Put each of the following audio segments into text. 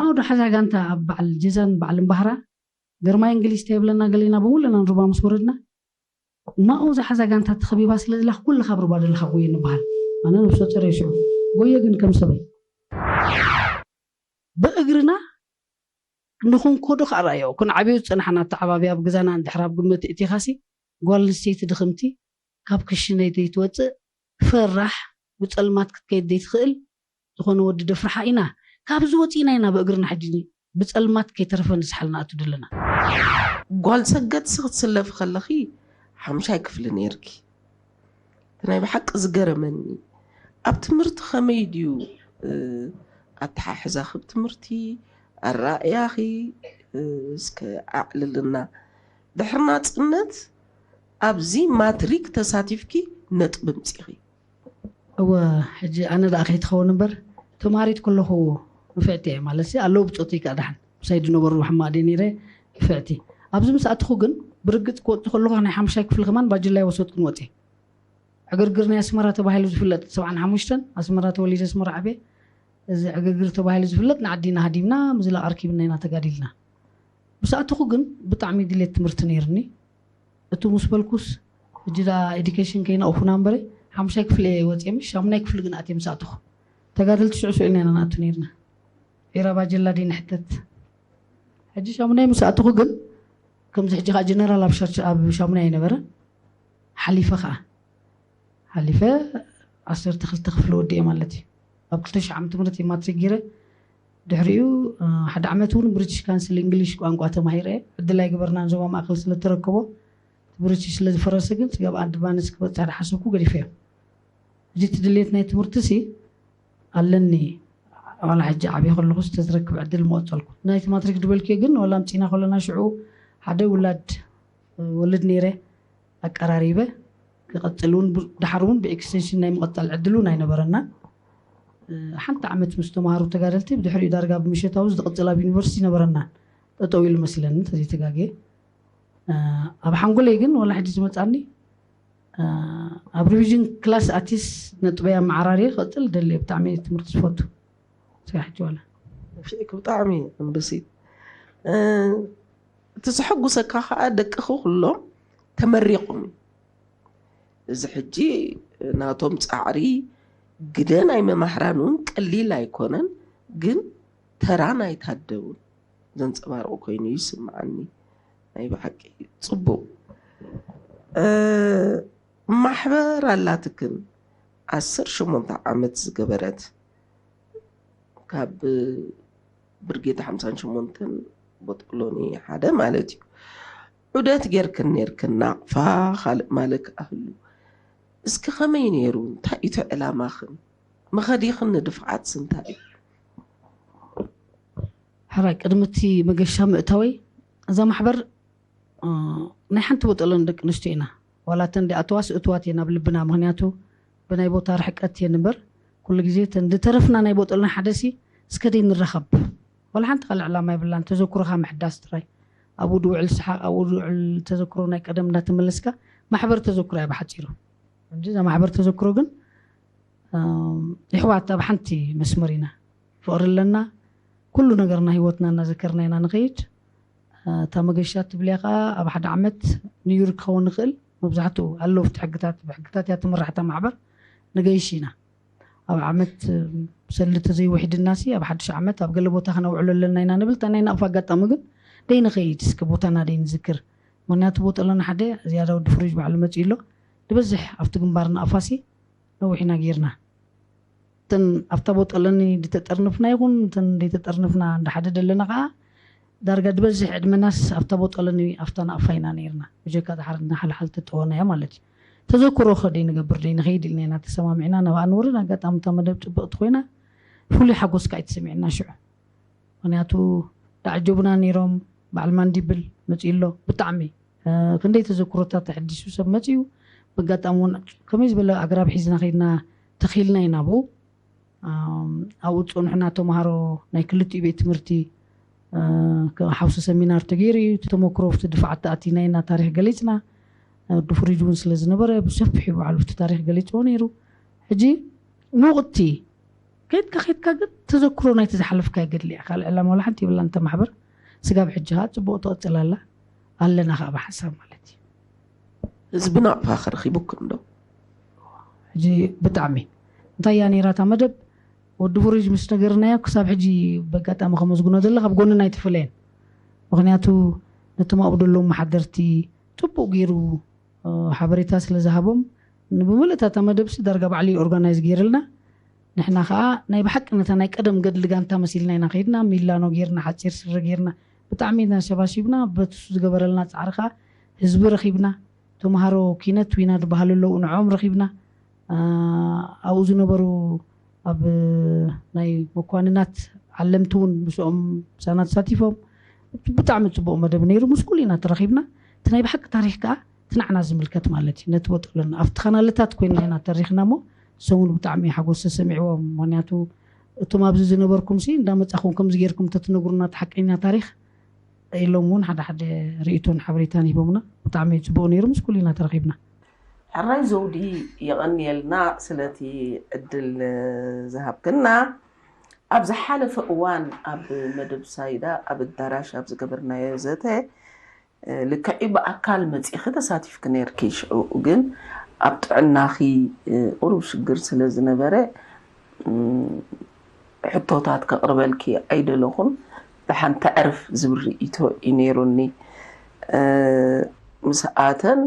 ኣው ዶ ሓዛ ጋንታ ኣብ በዓል ጀዛን በዓል እምባህራ ግርማይ እንግሊዝ ተይብለና ገሌና ብምሉእና ንሩባ ምስ ወረድና ማኡ ዝሓዛ ጋንታ ተኸቢባ ስለ ዘላ ኩልኻ ኣብ ሩባ ዘለኻ ጎየ ንበሃል። ኣነ ነብሰ ጾር እየ ሽዑ ጎየ ግን ከም ሰበይ ብእግርና ንኹንኮዶ ከዓ ርኣዮ ክንዓብዮ ዝጸናሕና ኣተዓባብያ ኣብ ገዛና እንድሕር ኣብ ግምት እቲኻሲ ጓል ኣንስተይቲ ድኽምቲ ካብ ክሽነ ዘይትወጽእ ፈራሕ ብጸልማት ክትከይድ ዘይትኽእል ዝኾነ ወዲ ደፍርሓ ኢና ካብዚ ወፂና ኢና ብእግርና ሕጂ ብፀልማት ከይተረፈ ንስሓል ንኣቱ ዘለና። ጓል ሰገድሲ ክትስለፊ ከለኺ ሓምሻይ ክፍሊ ነይርኪ። እቲ ናይ ብሓቂ ዝገረመኒ ኣብ ትምህርቲ ከመይ ድዩ ኣተሓሕዛኺ ብትምህርቲ ኣራእያኺ እስከ ኣዕልልና። ድሕሪ ናፅነት ኣብዚ ማትሪክ ተሳቲፍኪ ነጥቢ ምፂኺ። እወ ሕጂ ኣነ ደኣ ከይትኸውን እምበር ተማሪት ከለኹ ንፍዕቲ እየ ማለት ኣለዉ ብፆተይ ከዓ ደሓን ምሳይ ዝነበሩ ሕማቕ ድየ ነይረ ንፍዕቲ ኣብዚ ምስ ኣትኹ ግን ብርግፅ ክወፅእ ከለኹ ናይ ሓምሻይ ክፍሊ ከማን ባጅላይ ወሰድኩን ወፅየ ዕግርግር ናይ ኣስመራ ተባሂሉ ዝፍለጥ ሰብዓን ሓሙሽተን ኣስመራ ተወሊደ ኣስመራ ዓብየ እዚ ዕግርግር ተባሂሉ ዝፍለጥ ንዓዲና ሃዲምና ምዝላቕ ኣርኪብና ኢና ተጋዲልና ምስ ኣተኹ ግን ብጣዕሚ ድሌት ትምህርቲ ነይርኒ እቱ ምስ በልኩስ ሕጂ ደኣ ኤዲኬሽን ከይነቕፉና እምበረ ሓሙሻይ ክፍሊ እየ ወፅየ ምሽ ሻሙናይ ክፍሊ ግን ኣትየ ምስ ኣተኹ ተጋደልቲ ሽዑ ስዑልና ኢና ንኣቱ ነይርና ዒራ ባጀላ ድዩ ንሕተት ሕጂ ሻሙናይ ምስ ኣተኹ ግን ከምዚ ሕጂ ከዓ ጀነራል ኣብ ሸርች ኣብ ሻሙናይ ኣይነበረን ሓሊፈ ከዓ ሓሊፈ ዓሰርተ ክልተ ክፍሊ ወዲኤ ማለት እዩ ኣብ ክልተ ሺሕ ዓመተ ምህረት እየ ማትሪክ ገይረ ድሕሪኡ ሓደ ዓመት እውን ብሪቲሽ ካንስል እንግሊሽ ቋንቋ ተማሂረ ዕድል ኣይገበርናን ዞባ ማእከል ስለተረከቦ እቲ ብሪቲሽ ስለዝፈረሰ ግን ስጋብ ኣድቫንስ ክበፅሕ ዝሓሰብኩ ገዲፈዮ ሕጂ እቲ ድሌት ናይ ትምህርቲ ሲ ኣለኒ ዋላ ሕጂ ዓብየ ከለኹ ዝተዝረክብ ዕድል መቐፀልኩ ናይቲ ማትሪክ ዝበልክዮ ግን ዋላ ኣምፂና ከለና ሽዑ ሓደ ውላድ ወልድ ነይረ ኣቀራሪበ ክቐፅል እውን ዳሓር እውን ብኤክስቴንሽን ናይ ምቐፃል ዕድል እውን ኣይነበረና ሓንቲ ዓመት ምስ ተምሃሩ ተጋደልቲ ብድሕሪኡ ዳርጋ ብምሸታዊ ዝቕፅል ኣብ ዩኒቨርሲቲ ነበረና ጠጠው ኢሉ መስለኒ ተዘይተጋግየ ኣብ ሓንጎለይ ግን ዋላ ሕጂ ዝመፃኒ ኣብ ሪቪዥን ክላስ ኣቲስ ነጥበይ ኣመዓራርየ ክቐፅል ደልየ ብጣዕሚ ትምህርቲ ዝፈቱ ስራሕ ጅዋላ ንፊዕክ ብጣዕሚ እምብሲት እቲ ዘሐጉሰካ ከዓ ደቅኺ ኩሎም ተመሪቖም እዩ እዚ ሕጂ ናቶም ፃዕሪ ግደ ናይ መማህራን እውን ቀሊል ኣይኮነን ግን ተራ ናይታ ኣደ እውን ዘንፀባርቑ ኮይኑ ይስምዓኒ ናይ ብሓቂ ፅቡቕ ማሕበር ኣላትክን ዓሰርተ ሸሞንተ ዓመት ዝገበረት ካብ ብርጌድ ሓምሳን ሸሞንተን ቦጦሎኒ ሓደ ማለት እዩ ዑደት ጌርክን ኔርክን ናቕፋ ካልእ ማለ ክኣህሉ እስኪ ከመይ ነይሩ እንታይ እዩ ዕላማኽን መኸዲኽን ንድፍዓትስ እንታይ እዩ ሕራይ ቅድሚ እቲ መገሻ ምእታወይ እዛ ማሕበር ናይ ሓንቲ ቦጠሎን ደቂ ኣንስትዮ ኢና ዋላ እተን ዲኣተዋስ እትዋት እየን ኣብ ልብና ምክንያቱ ብናይ ቦታ ርሕቀት እየን እምበር ኩሉ ግዜ እተን ዝተረፍና ናይ ቦጠሎን ሓደሲ እስከ ደይ ንራኸብ ዋላ ሓንቲ ካልእ ዕላማ የብላን ተዘክሮኻ ምሕዳስ ጥራይ ኣብኡ ድውዕል ሰሓቅ ኣብኡ ድውዕል ተዘክሮ ናይ ቀደም እንዳተመለስካ ማሕበር ተዘክሮ እያ ብሓፂሩ እንጂ እዛ ማሕበር ተዘክሮ ግን ይሕዋት ኣብ ሓንቲ መስመር ኢና ፍቕሪ ኣለና ኩሉ ነገርና ህይወትና እናዘከርና ኢና ንኸይድ እታ መገሻ ትብልያ ከዓ ኣብ ሓደ ዓመት ንዩር ክኸውን ንኽእል መብዛሕትኡ ኣለውፍቲ ሕግታት ብሕግታት እያ ትምራሕ እታ ማሕበር ንገይሽ ኢና ኣብ ዓመት ሰልዲ ተዘይውሒድና ሲ ኣብ ሓድሽ ዓመት ኣብ ገለ ቦታ ክነውዕሎ ኣለና ኢና ንብል እታ ናይ ናቕፋ ኣጋጣሚ ግን ደይንኸይድ እስከ ቦታና ደይንዝክር ምክንያቱ ቦጠሎና ሓደ ዝያዳ ወዲ ፍሩጅ ባዕሉ መፂኡ ኣሎ ንበዝሕ ኣብቲ ግንባር ናቕፋ ሲ ነዊሕ ኢና ጌርና እተን ኣብታ ቦጠለኒ ዝተጠርንፍና ይኹን እተን ዘይተጠርንፍና እንዳ ሓደ ደለና ከዓ ዳርጋ ዝበዝሕ ዕድመናስ ኣብታ ቦጠለኒ ኣብታ ናቕፋ ኢና ነይርና ብጀካ ድሓር እናሓልሓል ተጠወናዮ ማለት እዩ ተዘክሮ ከ ደይ ንገብር ደይ ንኸይድ ኢልና ኢና ተሰማሚዕና ናብኣ ንወርድ ኣጋጣሚ እታ መደብ ፅብቕቲ ኮይና ፍሉይ ሓጎስ ከዓ ይተሰሚዕና ሽዑ ምክንያቱ ዳዓጀቡና ነይሮም በዓል ማንዲብል መፂኡ ኣሎ ብጣዕሚ ክንደይ ተዘክሮታት ተሐዲሱ ሰብ መፂኡ በጋጣሚ እውን ከመይ ዝበለ ኣግራብ ሒዝና ከይድና ተኺልና ኢና ብኡ ኣብኡ ዝፀንሑና ተምሃሮ ናይ ክልቲኡ ቤት ትምህርቲ ሓውሲ ሰሚናር ተገይሩ እዩ ተመክሮ ኣብቲ ድፋዓት ተኣቲና ኢና ታሪክ ገሊፅና ወዲ ፍሪጅ እውን ስለ ዝነበረ ብሰፊሑ ባዕሉ ኣብቲ ታሪክ ገሊፅዎ ነይሩ ሕጂ ሙቕቲ ከድካ ከድካ ግን ተዘክሮ ናይቲ ዝሓለፍካ የገድል እያ። ካልእ ዕላማ ዋላ ሓንቲ የብላን። እንተ ማሕበር ስጋብ ሕጂ ከዓ ፅቡቅ ትቕፅል ኣላ ኣለና ከዓ ብሓሳብ ማለት እዩ። ህዝቢ ናቕፋ ከ ረኺቡኩም ዶ? ሕጂ ብጣዕሚ እንታይ እያ ነይራ እታ መደብ? ወዲ ፍሩጅ ምስ ነገርናዮ ክሳብ ሕጂ በጋጣሚ ከመስግኖ ዘለ ካብ ጎንና ኣይትፍለየን። ምክንያቱ ነቶም ኣብኡ ዘለዉ መሓደርቲ ፅቡቅ ገይሩ ሓበሬታ ስለ ዝሃቦም፣ ብመልእታ እታ መደብሲ ዳርጋ ባዕሉ ኦርጋናይዝ ገይርልና። ንሕና ከዓ ናይ ብሓቂ ነታ ናይ ቀደም ገድሊ ጋንታ መሲልና ኢና ከይድና። ሚላኖ ገይርና፣ ሓፂር ስረ ገይርና፣ ብጣዕሚ ኢና ሸባሺብና። በትሱ ዝገበረልና ፃዕሪ ከዓ ህዝቢ ረኺብና። ተምሃሮ ኪነት ዊና ዝበሃሉ ኣለዉ፣ ንዕኦም ረኺብና። ኣብኡ ዝነበሩ ኣብ ናይ መኳንናት ዓለምቲ እውን ምስኦም ምሳና ተሳቲፎም ብጣዕሚ ፅቡቅ መደብ ነይሩ። ምስ ኩሉ ኢና ተረኺብና። እቲ ናይ ብሓቂ ታሪክ ከዓ እቲ ንዓና ዝምልከት ማለት እዩ። ነቲ በጦሎና ኣብቲ ካናልታት ኮይና ኢና ተሪኽና እሞ፣ እሶም እውን ብጣዕሚ ሓጎስ ተሰሚዕዎም። ምክንያቱ እቶም ኣብዚ ዝነበርኩም ሲ እንዳመፃኹም ከምዚ ጌርኩም ተትነግሩና እቲ ሓቀኛ ታሪክ ኢሎም እውን ሓደ ሓደ ርእይቶን ሓበሬታን ሂቦምና። ብጣዕሚ ፅቡቅ ነይሩ። ምስ ኩሉ ኢና ተረኺብና። ሕራይ ዘውዲ፣ የቐንየልና ስለቲ ዕድል ዝሃብክና። ኣብ ዝሓለፈ እዋን ኣብ መደብ ሳይዳ ኣብ ኣዳራሽ ኣብ ዝገበርናዮ ዘተ ልክዕ እዩ ብኣካል መፂእኺ ተሳቲፍኪ ነይርኪ። ሽዑ ግን ኣብ ጥዕናኺ ቁሩብ ሽግር ስለ ዝነበረ ሕቶታት ከቕርበልኪ ኣይደለኹን። ደሓን ተዕርፍ ዝብል ርእይቶ እዩ ነይሩኒ። ምስኣተን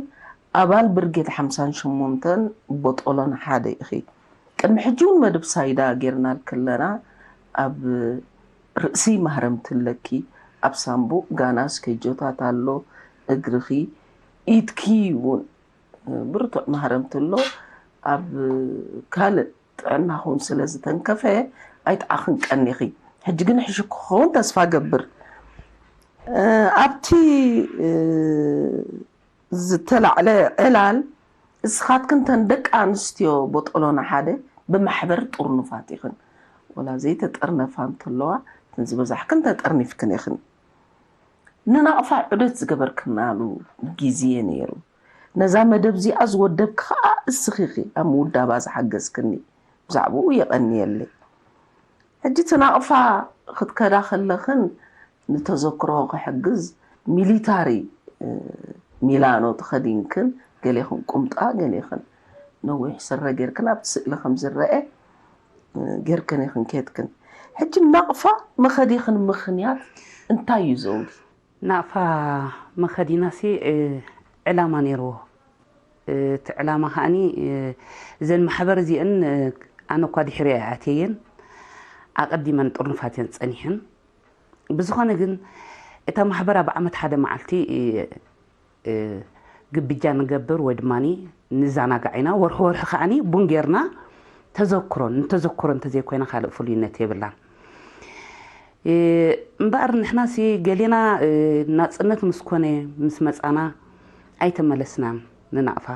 ኣባል ብርጌድ ሓምሳን ሸሞንተን ቦጦሎን ሓደ ኢኺ። ቅድሚ ሕጂ እውን መደብ ሳይዳ ጌርናልኪ ኣለና። ኣብ ርእሲ ማህረምቲ ኣለኪ፣ ኣብ ሳምቡእ ጋና ስኬጆታት ኣሎ፣ እግርኺ ኢድኪ እውን ብርቱዕ ማህረምቲ ኣሎ። ኣብ ካልእ ጥዕናኹም ስለ ዝተንከፈ ኣይጠዓኽን ቀኒኺ። ሕጂ ግን ሕሹ ክኸውን ተስፋ ገብር። ኣብቲ ዝተላዕለ ዕላል እስኻትክን ተን ደቂ ኣንስትዮ ቦጦሎና ሓደ ብማሕበር ጥርኑፋት ኢኽን። ወላ ዘይተጠርነፋ እንተለዋ እተን ዝበዛሕክን ተጠርኒፍክን ኢኽን። ንናቕፋ ዑደት ዝገበርክናሉ ግዜ ነይሩ። ነዛ መደብ እዚኣ ዝወደብኪ ኸኣ እስኺ ኢኺ ኣብ ምውዳባ ዝሓገዝክኒ። ብዛዕባኡ የቐንየለይ። ሕጂ እቲ ናቕፋ ክትከዳ ከለኽን ንተዘክሮ ክሕግዝ ሚሊታሪ ሚላኖ ተኸዲንክን ገሌኽን ቁምጣ ገሌኽን ነዊሕ ስረ ጌርክን ኣብቲ ስእሊ ከም ዝረአ ጌርክን ኢኽን ኬድክን። ሕጂ ናቕፋ መኸዲኽን ምኽንያት እንታይ እዩ ዘውዲ? ናቕፋ መኸዲናሲ ዕላማ ነይርዎ። እቲ ዕላማ ከዓኒ እዘን ማሕበር እዚአን ኣነ እኳ ድሕሪኦ ኣይኣትየየን ኣቐዲመን ጥርኑፋት እየን ጸኒሐን። ብዝኾነ ግን እታ ማሕበር ኣብ ዓመት ሓደ መዓልቲ ግብጃ ንገብር ወይ ድማ ንዘናጋዕ ኢና። ወርሒ ወርሒ ከዓኒ ቡን ጌርና ተዘክሮን ንተዘክሮ እንተዘይኮይና ካልእ ፍሉይነት የብላን። እምበኣር ንሕናሲ ገሌና ናፅነት ምስ ኮነ ምስ መፃና ኣይተመለስናን ንናቕፋ።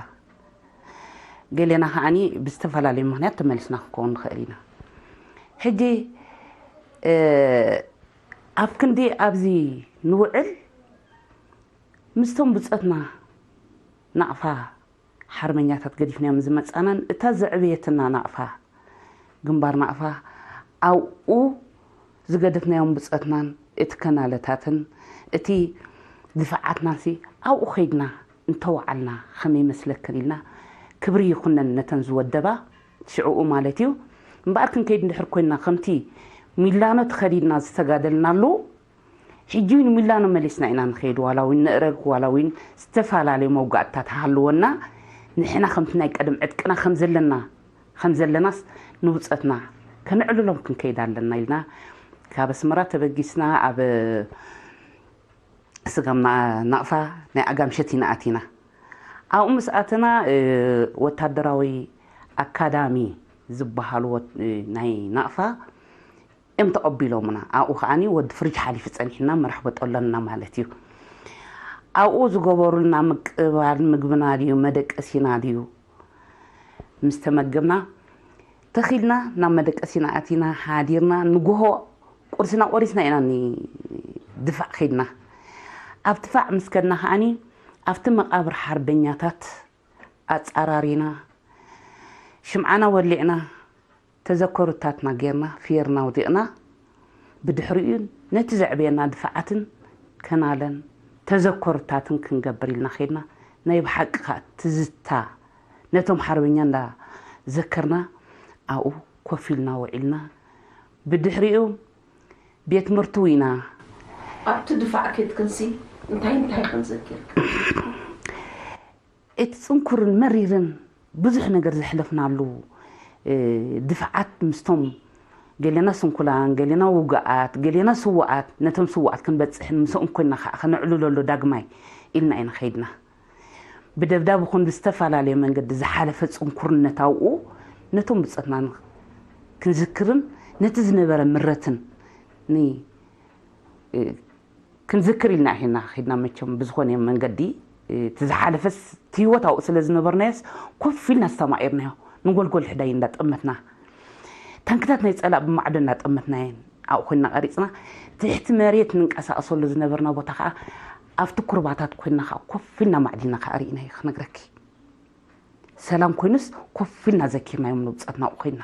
ገሌና ከዓኒ ብዝተፈላለዩ ምኽንያት ተመሊስና ክንከውን ንኽእል ኢና። ሕጂ ኣብ ክንዲ ኣብዚ ንውዕል ምስቶም ብፀትና ናቕፋ ሓርበኛታት ገዲፍናዮም ዝመፃናን እታ ዘዕበየትና ናቕፋ ግንባር ናቕፋ ኣብኡ ዝገደፍናዮም ብፀትናን እቲ ከናለታትን እቲ ድፋዓትናንሲ ኣብኡ ከይድና እንተወዓልና ከመይ ይመስለክን ኢልና ክብሪ ይኹነን ነተን ዝወደባ ሽዕኡ ማለት እዩ። እምበኣር ክንከይድ እንድሕር ኮይንና ከምቲ ሚላኖ ተኸዲድና ዝተጋደልናሉ ሕጂ እውን ሚላኖ መሊስና ኢና ንኸይድ። ዋላ እውን ንእረግ ዋላ እውን ዝተፈላለዩ መውጋእትታት ሃልወና ንሕና ከምቲ ናይ ቀደም ዕጥቅና ከም ዘለና ከም ዘለናስ ንውፀትና ከነዕልሎም ክንከይድ ኣለና ኢልና ካብ ኣስመራ ተበጊስና ኣብ ስጋም ናቕፋ ናይ ኣጋምሸት ኢና ኣቲና። ኣብኡ ምስ ኣተና ወታደራዊ ኣካዳሚ ዝበሃሉ ናይ ናቕፋ እዮም ተቐቢሎምና። ኣብኡ ከዓኒ ወዲ ፍርጅ ሓሊፉ ጸኒሕና መራሕቦ ጠሎና ማለት እዩ። ኣብኡ ዝገበሩልና ምቅባል ምግብና ድዩ መደቀሲና ድዩ ምስ ተመገብና ተኺልና ናብ መደቀሲና ኣቲና ሓዲርና ንጎሆ ቁርስና ቆሪስና ኢና ድፋዕ ከይድና። ኣብ ትፋዕ ምስ ከድና ከዓኒ ኣብቲ መቃብር ሓርበኛታት ኣጻራሪና ሽምዓና ወሊዕና ተዘከሩታትና ጌርና ፍየርና ውዲቕና። ብድሕሪኡ ነቲ ዘዕበየና ድፋዓትን ከናለን ተዘከሩታትን ክንገብር ኢልና ኸድና። ናይ ብሓቂ ኸኣ ትዝታ ነቶም ሓርበኛ እንዳዘከርና ኣብኡ ኮፍ ኢልና ውዒልና። ብድሕሪኡ ቤት ትምህርቱ ኢና። ኣብቲ ድፋዕ ኬድክንሲ እንታይ እንታይ ከም ዘኪርክ? እቲ ጽንኩርን መሪርን ብዙሕ ነገር ዘሕለፍናሉ ድፍዓት ምስቶም ገሌና ስንኩላን ገሌና ውጉኣት ገሌና ስውኣት ነቶም ስውኣት ክንበጽሕን ምስኦም ኮይና ከዓ ከነዕልለሉ ዳግማይ ኢልና ኢና ከይድና። ብደብዳብ ኹን ብዝተፈላለየ መንገዲ ዝሓለፈ ጽንኩርነት ኣብኡ ነቶም ብጸትና ክንዝክርን ነቲ ዝነበረ ምረትን ክንዝክር ኢልና ሄና ሄድና። መቸም ብዝኾነ መንገዲ እቲ ዝሓለፈስ እቲ ህይወት ኣብኡ ስለ ዝነበርናዮስ ኮፍ ኢልና ዝተማኤርናዮ ንጎልጎል ሕዳይ እንዳጠመትና ታንክታት ናይ ጸላእ ብማዕዶ እንዳጠመትናየን ኣብኡ ኮይና ቀሪጽና። ትሕቲ መሬት ንንቀሳቀሰሉ ዝነበርና ቦታ ከዓ ኣብቲ ኩርባታት ኮይና ከዓ ኮፍ ኢልና ማዕዲና ከዓ ርኢናዮ ክነግረኪ። ሰላም ኮይኑስ ኮፍ ኢልና ዘኪርናዮም ንብጸትና ኣብኡ ኮይና።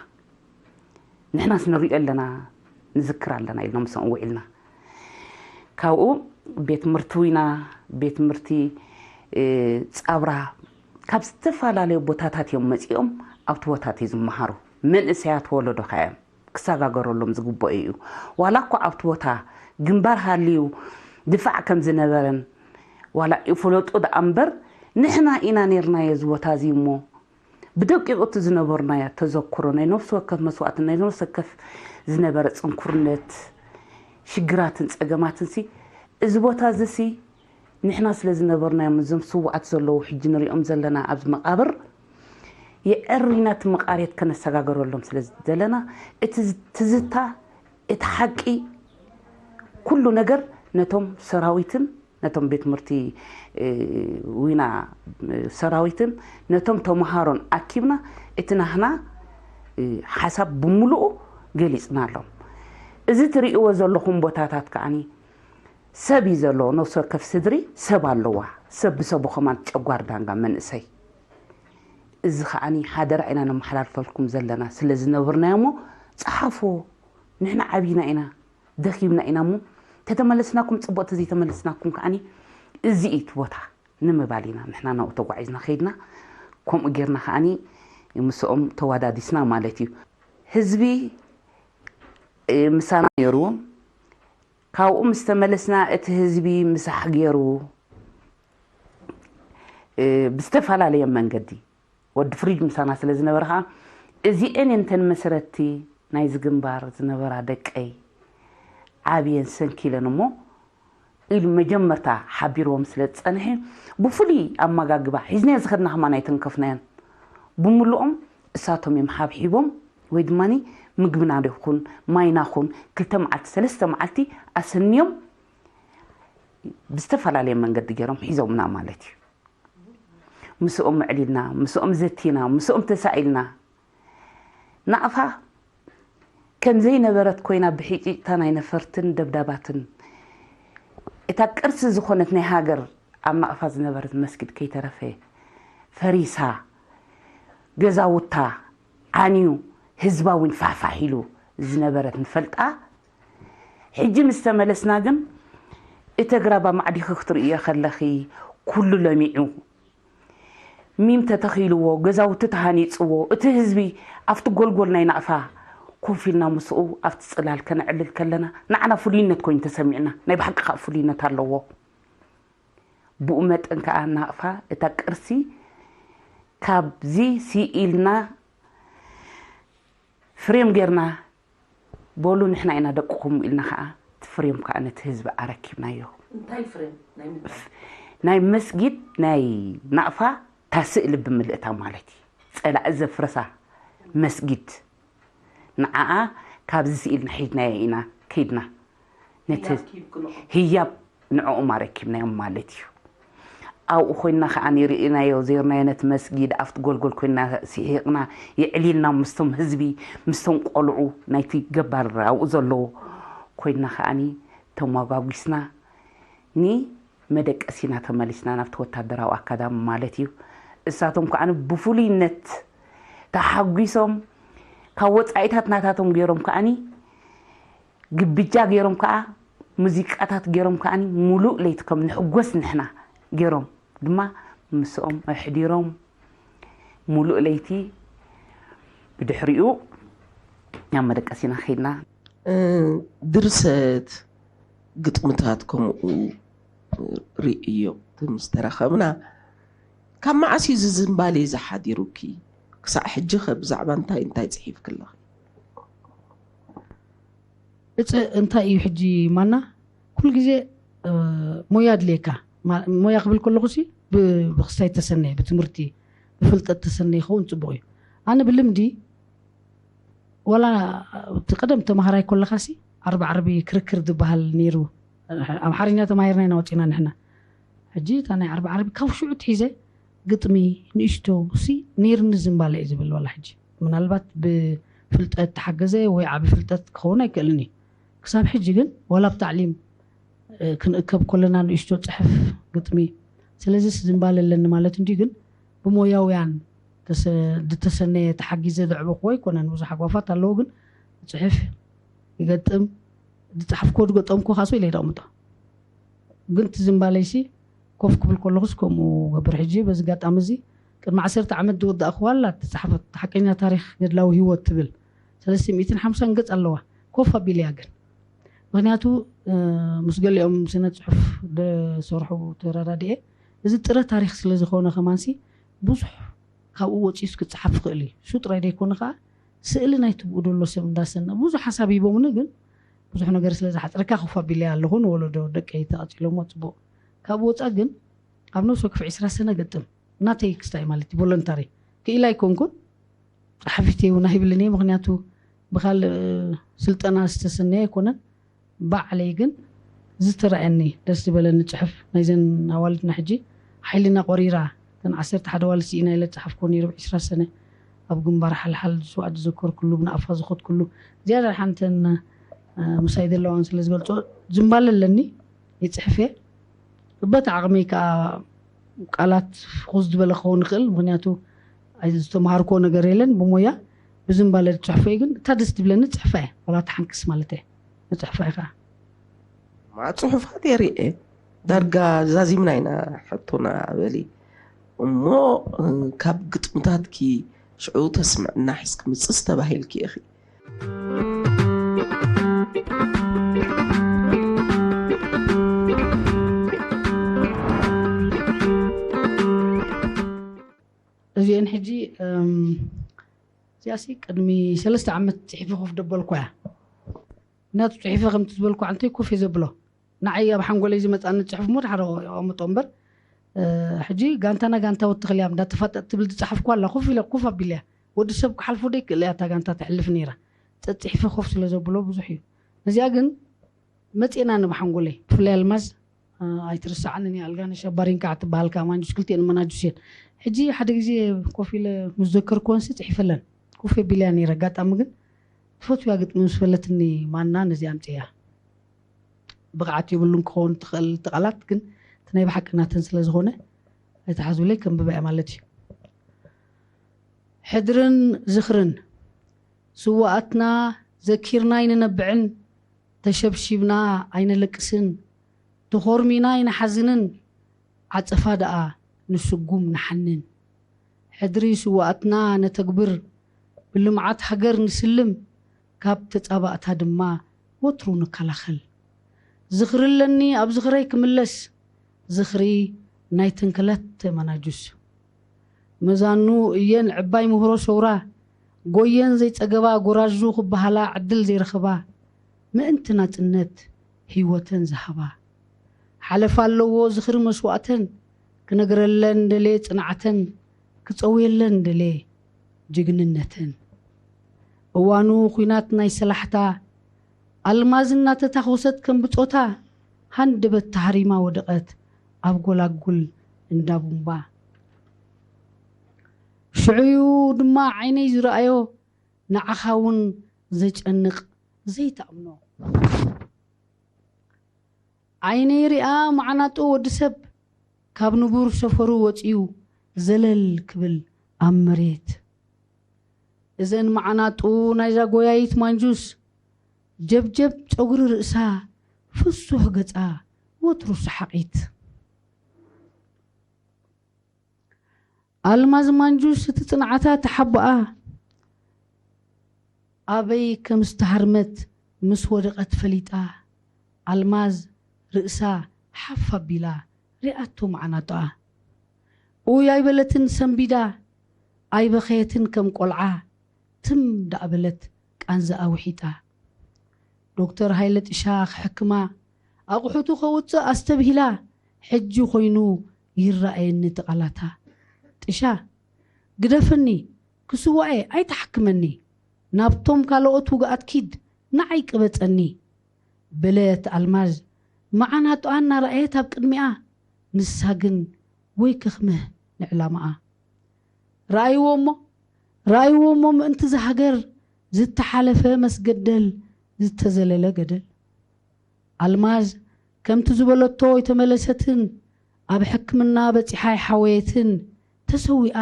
ንሕናስ ንሪኦ ኣለና ንዝክር ኣለና ኢልና ምስኦም ውዒልና። ካብኡ ቤት ትምህርቲ ዊና፣ ቤት ትምህርቲ ጻብራ ካብ ዝተፈላለዩ ቦታታት እዮም መፂኦም ኣብቲ ቦታት እዩ ዝመሃሩ። መንእሰያት ወለዶ ከ እዮም ክሰጋገረሎም ዝግበኦ እዩ። ዋላ እኳ ኣብቲ ቦታ ግንባር ሃልዩ ድፋዕ ከም ዝነበረን ዋላ ይፍለጡ ደኣ እምበር ንሕና ኢና ነርናዮ እዚ ቦታ እዚ እሞ ብደቂቑ እቲ ዝነበርናዮ ተዘክሮ ናይ ነፍሲ ወከፍ መስዋእትን ናይ ነፍሲ ወከፍ ዝነበረ ፅንኩርነት ሽግራትን ፀገማትን ሲ እዚ ቦታ እዚ ሲ ንሕና ስለ ዝነበርናዮም እዞም ስውኣት ዘለዉ ሕጂ ንሪኦም ዘለና ኣብዚ መቃብር የዕሪና እቲ መቃርየት ከነሰጋገረሎም ስለ ዝደለና እቲ ትዝታ እቲ ሓቂ ኩሉ ነገር ነቶም ሰራዊትን ነቶም ቤት ትምህርቲ ዊና ሰራዊትን ነቶም ተምሃሮን ኣኪብና እቲ ናህና ሓሳብ ብምሉኡ ገሊፅናሎም። እዚ ትርእይዎ ዘለኹም ቦታታት ከዓኒ ሰብ እዩ ዘለዎ። ነፍሲ ወከፍ ስድሪ ሰብ ኣለዋ። ሰብ ብሰቡ ከማን ጨጓር ዳንጋ መንእሰይ። እዚ ከዓኒ ሓደራ ኢና ነመሓላልፈልኩም ዘለና ስለ ዝነብርናዮ እሞ ፀሓፎ። ንሕና ዓብይና ኢና ደኺምና ኢና እሞ ተተመለስናኩም ፅቡቅ ተዘይተመለስናኩም ከዓኒ እዚ እዩ እቲ ቦታ ንምባል ኢና ንሕና ናብኡ ተጓዒዝና ከይድና። ከምኡ ጌርና ከዓኒ ምስኦም ተዋዳዲስና ማለት እዩ። ህዝቢ ምሳና ነይሩ። ካብኡ ምስ ተመለስና እቲ ህዝቢ ምሳሕ ገይሩ ብዝተፈላለየ መንገዲ ወዲ ፍሪጅ ምሳና ስለ ዝነበረ ከዓ እዚኤን እንተን መሰረቲ ናይዚ ግንባር ዝነበራ ደቀይ ዓብየን ሰንኪለን እሞ ኢሉ መጀመርታ ሓቢርዎም ስለ ዝፀንሐ ብፍሉይ ኣመጋግባ ሒዝናዮ ዝኸድና ከማን ኣይተንከፍናዮን። ብምልኦም እሳቶም እዮም ሓብሒቦም ወይ ድማ ምግብና ይኹን ማይና ኹን ክልተ መዓልቲ ሰለስተ መዓልቲ ኣሰንዮም ብዝተፈላለየ መንገዲ ገይሮም ሒዞምና ማለት እዩ። ምስኦም ኣዕሊልና፣ ምስኦም ዘቲና፣ ምስኦም ተሳኢልና። ናቕፋ ከም ዘይነበረት ኮይና ብሕጭጭታ ናይ ነፈርትን ደብዳባትን እታ ቅርሲ ዝኾነት ናይ ሃገር ኣብ ናቕፋ ዝነበረት መስጊድ ከይተረፈ ፈሪሳ፣ ገዛውታ ዓንዩ፣ ህዝባ እውን ፋሕፋሕ ኢሉ ዝነበረት ንፈልጣ። ሕጂ ምስ ተመለስና ግን እቲ ኣግራብ ኣማዕዲኺ ክትርእዮ ከለኺ ኩሉ ለሚዑ። ሚም ተተኺልዎ፣ ገዛውቲ ተሃኒፅዎ፣ እቲ ህዝቢ ኣብቲ ጎልጎል ናይ ናቕፋ ኮፍ ኢልና ምስኡ ኣብቲ ፅላል ከነዕልል ከለና ንዓና ፍሉይነት ኮይኑ ተሰሚዕና። ናይ ብሓቂ ከዓ ፍሉይነት ኣለዎ። ብኡ መጠን ከዓ ናቕፋ እታ ቅርሲ ካብዚ ስኢልና ፍሬም ጌርና በሉ ንሕና ኢና ደቅኹም ኢልና ከዓ እቲ ፍሬም ከዓ ነቲ ህዝቢ ኣረኪብናዮ። እንታይ ፍሬም ናይ ምንታይ? ናይ መስጊድ ናይ ናቕፋ እታ ስእሊ ብምልእታ ማለት እዩ። ፀላኢ ዘፍረሳ መስጊድ ንዓኣ ካብዚ ስኢልና ሒዝናዮ ኢና ከይድና ነቲ ህያብ ክህብ ክልኦ። ህያብ ንዕኦም ኣረኪብናዮም ማለት እዩ። ኣብኡ ኮይና ከዓ ንርእናዮ ዜርናዮ ነቲ መስጊድ ኣብቲ ጎልጎል ኮይና ስሒቕና የዕሊልና ምስቶም ህዝቢ ምስቶም ቆልዑ ናይቲ ገባር ኣብኡ ዘለዎ ኮይና ከዓኒ ተመጓጒስና ንመደቀሲና ተመሊስና ናብቲ ወታደራዊ ኣካዳሚ ማለት እዩ። እሳቶም ከዓ ብፍሉይነት ተሓጒሶም ካብ ወፃኢታት ናታቶም ገይሮም ከዓኒ ግብጃ ገይሮም ከዓ ሙዚቃታት ገይሮም ከዓኒ ሙሉእ ለይቲ ከም ንሕጎስ ንሕና ገይሮም ድማ ምስኦም ኣሕዲሮም ሙሉእ ለይቲ ብድሕሪኡ ናብ መደቀሲና ከይድና። ድርሰት፣ ግጥምታት ከምኡ ርእዮ ምስ ተረኸብና፣ ካብ መዓስ እዩ እዚ ዝንባሌ ዝሓዲሩኪ? ክሳዕ ሕጂ ከ ብዛዕባ እንታይ እንታይ ጽሒፍኪ ኣለኺ? እፀ እንታይ እዩ ሕጂ ማና ኩሉ ግዜ ሞያ ኣድልየካ። ሞያ ክብል ከለኹ ሲ ብክስታይ ተሰነየ፣ ብትምህርቲ ብፍልጠት ተሰነየ ይኸውን ፅቡቕ እዩ። ኣነ ብልምዲ ዋላ እቲ ቀደም ተምሃራይ ከለኻ ሲ ዓርቢ ዓርቢ ክርክር ዝበሃል ነይሩ። ኣምሓርኛ ተማሂርና ኢና ወፂና ንሕና። ሕጂ እታ ናይ ዓርቢ ዓርቢ ካብ ሽዑ ትሒዘ ግጥሚ ንእሽቶ ሲ ነይርኒ ዝንባለ እዩ ዝብል ዋላ ሕጂ ምናልባት ብፍልጠት ተሓገዘ ወይ ዓቢ ፍልጠት ክኸውን ኣይክእልን እዩ። ክሳብ ሕጂ ግን ዋላ ኣብ ታዕሊም ክንእከብ ከለና ንእሽቶ ፅሕፍ ግጥሚ። ስለዚስ ዝንባለ ኣለኒ ማለት እንዲ ግን ብሞያውያን ዝተሰነየ ተሓጊዘ ዘዕበኽዎ ኣይኮነን። ብዙሕ ኣጓፋት ኣለዎ ግን ፅሕፍ ይገጥም ዝፀሓፍኮ ዝገጠምኩ ካሶ ኢለ ደቕምጦ። ግን እቲ ዝንባለይሲ ኮፍ ክብል ከለኹስ ከምኡ ገብር። ሕጂ በዚ ጋጣሚ እዚ ቅድሚ ዓሰርተ ዓመት ዝወዳእኽዋ ኣላ እተፃሕፈት ሓቀኛ ታሪክ ገድላዊ ህይወት ትብል ሰለስተ ሚእትን ሓምሳን ገፅ ኣለዋ። ኮፍ ኣቢለያ ግን ምክንያቱ ምስ ገሊኦም ስነ ፅሑፍ ዝሰርሑ ተረዳድኤ እዚ ጥረ ታሪክ ስለ ዝኾነ ከማንሲ ብዙሕ ካብኡ ወፂኡስ ክፀሓፍ ይኽእል እዩ። እሱ ጥራይ ዘይኮነ ከዓ ስእሊ ናይ ትብኡ ደሎ ሰብ እንዳሰነ ብዙሕ ሓሳብ ሂቦምኒ ግን ብዙሕ ነገር ስለ ዝሓፅረካ ኮፍ ኣቢለያ ኣለኹ። ንወለዶ ደቀይ ተቐፂሎሞ ፅቡቕ። ካብ ወፃ ግን ኣብ ነብሲ ወከፍ ዕስራ ሰነ ገጥም ናተይ ክስታይ ማለት እዩ ቮለንታሪ ክኢላ ኣይኮንኩን። ፀሓፊት እውን ኣይብልን እየ ምክንያቱ ብካልእ ስልጠና ዝተሰነየ ኣይኮነን። ባዕለይ ግን ዝተረኣየኒ ደስ ዝበለኒ ፅሑፍ ናይዘን ኣዋልድና ሕጂ ሓይልና ቆሪራ እተን ዓሰርተ ሓደ ኣዋልድ ስኢና ኢለ ዝፀሓፍኮ ነይሩ ዕስራ ሰነ ኣብ ግንባር ሓልሓል ዝስዋእ ዝዘከርኩሉ ብናኣፋ ዝኸድኩሉ ዝያዳ ሓንተን ምሳይ ዘለዋን ስለ ዝገልፆ ዝንባለ ኣለኒ ይፅሕፍ እየ። በቲ ዓቕመይ ከዓ ቃላት ፍኹስ ዝበለ ክኸውን ይኽእል ምክንያቱ ዝተምሃርኮ ነገር የለን ብሞያ ብዝንባለ ዝፅሕፎ እየ ግን እታ ደስ ትብለኒ ፅሕፋ እየ ዋላ ተሓንክስ ማለት እየ ንፅሕፋ እየ ከዓ ማ ፅሑፋት የርእየ ዳርጋ ዛዚምና ኢና ሕቶና በሊ እሞ ካብ ግጥምታትኪ ሽዑ ተስምዕና ሒዝኪ ምፅስ ተባሂልኪ ኢኺ። እዚአን ሕጂ እዚኣሲ ቅድሚ ሰለስተ ዓመት ፅሒፈ ኮፍ ደበልኳ እያ። ምክንያቱ ፅሒፈ ከምቲ ዝበልኩ ዓንተይ ኮፍ እየ ዘብሎ ንዓይ ኣብ ሓንጎለይ ዝመፃኒ ፅሑፍ ሞ ድሓረ ኣቐምጦ እምበር ሕጂ ጋንታና ጋንታ ወትኽል እያ እንዳተፋጠጥ ትብል ዝፀሓፍኳ ኣላ ኮፍ ኢለ ኮፍ ኣቢለያ ወዲ ሰብ ክሓልፎ ደይክእል እያ እታ ጋንታ ተሕልፍ ነይራ ፀፅሒፈ ኮፍ ስለ ዘብሎ ብዙሕ እዩ። ነዚኣ ግን መፅኤና ንብሓንጎለይ ብፍላይ ኣልማዝ ኣይትርሳዓንን እያ ኣልጋነሽ ኣባሪን ከዓ ትበሃል ከዓ ማንጁስ ክልቲኤን መናጁስ እየን። ሕጂ ሓደ ግዜ ኮፍ ኢለ ምስ ዘከርኩወንሲ ፅሒፈለን ኮፍ ኣቢለያ ነይረ ኣጋጣሚ ግን ትፈትውያ ግጥሚ ምስ በለትኒ ማና ነዚ ኣምፅያ ብቕዓት የብሉን ክኸውን ትኽእል እቲ ቃላት ግን እቲ ናይ ብሓቂ ናተን ስለ ዝኾነ ኣይትሓዙለይ ከንብባ እያ ማለት እዩ። ሕድርን ዝኽርን ስዋኣትና ዘኪርና ኣይንነብዕን ተሸብሺብና ኣይነለቅስን ተኾርሚና ኣይንሓዝንን ዓጸፋ ደኣ ንስጉም ንሓንን ሕድሪ ስዋኣትና ነተግብር ብልምዓት ሃገር ንስልም ካብ ተጻባእታ ድማ ወትሩ ንከላኸል ዝኽሪ ኣለኒ ኣብ ዝኽረይ ክምለስ ዝኽሪ ናይተን ክልተ መናጁስ መዛኑ እየን ዕባይ ምህሮ ሰውራ ጎየን ዘይጸገባ ጎራዙ ክበሃላ ዕድል ዘይረኸባ ምእንቲ ናጽነት ህይወተን ዝሃባ ሓለፋ ኣለዎ ዝኽሪ መስዋእተን ክነግረለን ደሌ ጽንዓተን ክጸውየለን ደሌ ጅግንነተን እዋኑ ኹናት ናይ ሰላሕታ ኣልማዝ እናተታኾሰት ከም ብጾታ ሃንደበት ተሃሪማ ወደቐት ኣብ ጎላጉል እንዳ ቡምባ ሽዑዩ ድማ ዓይነይ ዝረኣዮ ንዓኻ እውን ዘጨንቕ ዘይትኣምኖ ዓይነይ ሪኣ መዓናጡ ወዲ ሰብ ካብ ንቡር ሰፈሩ ወፂኡ ዘለል ክብል ኣብ መሬት እዘን መዓናጡ ናይዛ ጎያይት ማንጁስ፣ ጀብጀብ ጸጉሪ ርእሳ፣ ፍሱህ ገጻ፣ ወትሩ ሰሓቒት። ኣልማዝ ማንጁስ እቲ ጽንዓታ ተሓቦኣ፣ ኣበይ ከም ዝተሃርመት ምስ ወደቐት ፈሊጣ፣ ኣልማዝ ርእሳ ሓፍ ኣቢላ ሪኣቶ መዓናጣኣ። ኡይ ኣይበለትን ሰንቢዳ፣ ኣይበኸየትን ከም ቆልዓ፣ ትም ደኣ በለት ቃንዛኣ ውሒጣ። ዶክተር ሃይለ ጥሻ ክሕክማ፣ ኣቑሑቱ ከውጽእ ኣስተብሂላ፣ ሕጂ ኮይኑ ይረኣየኒ እቲ ቃላታ። ጥሻ፣ ግደፈኒ፣ ክስዋኤ ኣይትሓክመኒ፣ ናብቶም ካልኦት ውግኣት ኪድ፣ ንዓይ ቅበጸኒ። በለት ኣልማዝ፣ መዓናጣኣ እናረኣየት ኣብ ቅድሚኣ። ንሳ ግን ወይ ከኽምህ ንዕላማኣ። ረኣይዎ እሞ፣ ረኣይዎ እሞ ምእንቲ ዝሃገር ዝተሓለፈ መስገደል፣ ዝተዘለለ ገደል። ኣልማዝ ከምቲ ዝበለቶ ኣይተመለሰትን፣ ኣብ ሕክምና በጺሓ ኣይሓወየትን፣ ተሰዊኣ፣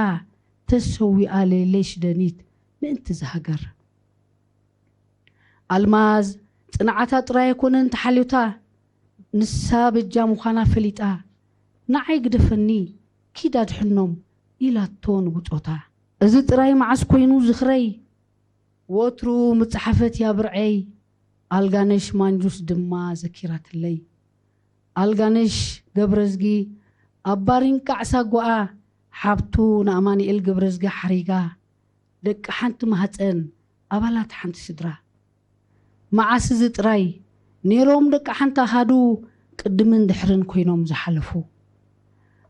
ተሰዊኣ ሌለይ ሽደኒት ምእንቲ ዝሃገር። ኣልማዝ ጽንዓታ ጥራይ ኣይኮነን ተሓልዮታ፣ ንሳ በጃ ምዃና ፈሊጣ፣ ንዓይ ግደፈኒ፣ ኪድ ኣድሕኖም ኢላቶ ንብጾታ። እዚ ጥራይ መዓስ ኮይኑ ዝኽረይ፣ ወትሩ ምጽሓፈት እያ ብርዐይ፣ ኣልጋነሽ ማንጁስ ድማ ዘኪራትለይ። ኣልጋነሽ ገብረዝጊ ኣብ ባሪንቃዕ ሳጓኣ፣ ሓብቱ ንኣማኑኤል ገብረዝጊ ሓሪጋ፣ ደቂ ሓንቲ ማህጸን፣ ኣባላት ሓንቲ ስድራ። መዓስ እዚ ጥራይ ነይሮም ደቂ ሓንቲ ኣሃዱ፣ ቅድምን ድሕርን ኮይኖም ዝሓለፉ።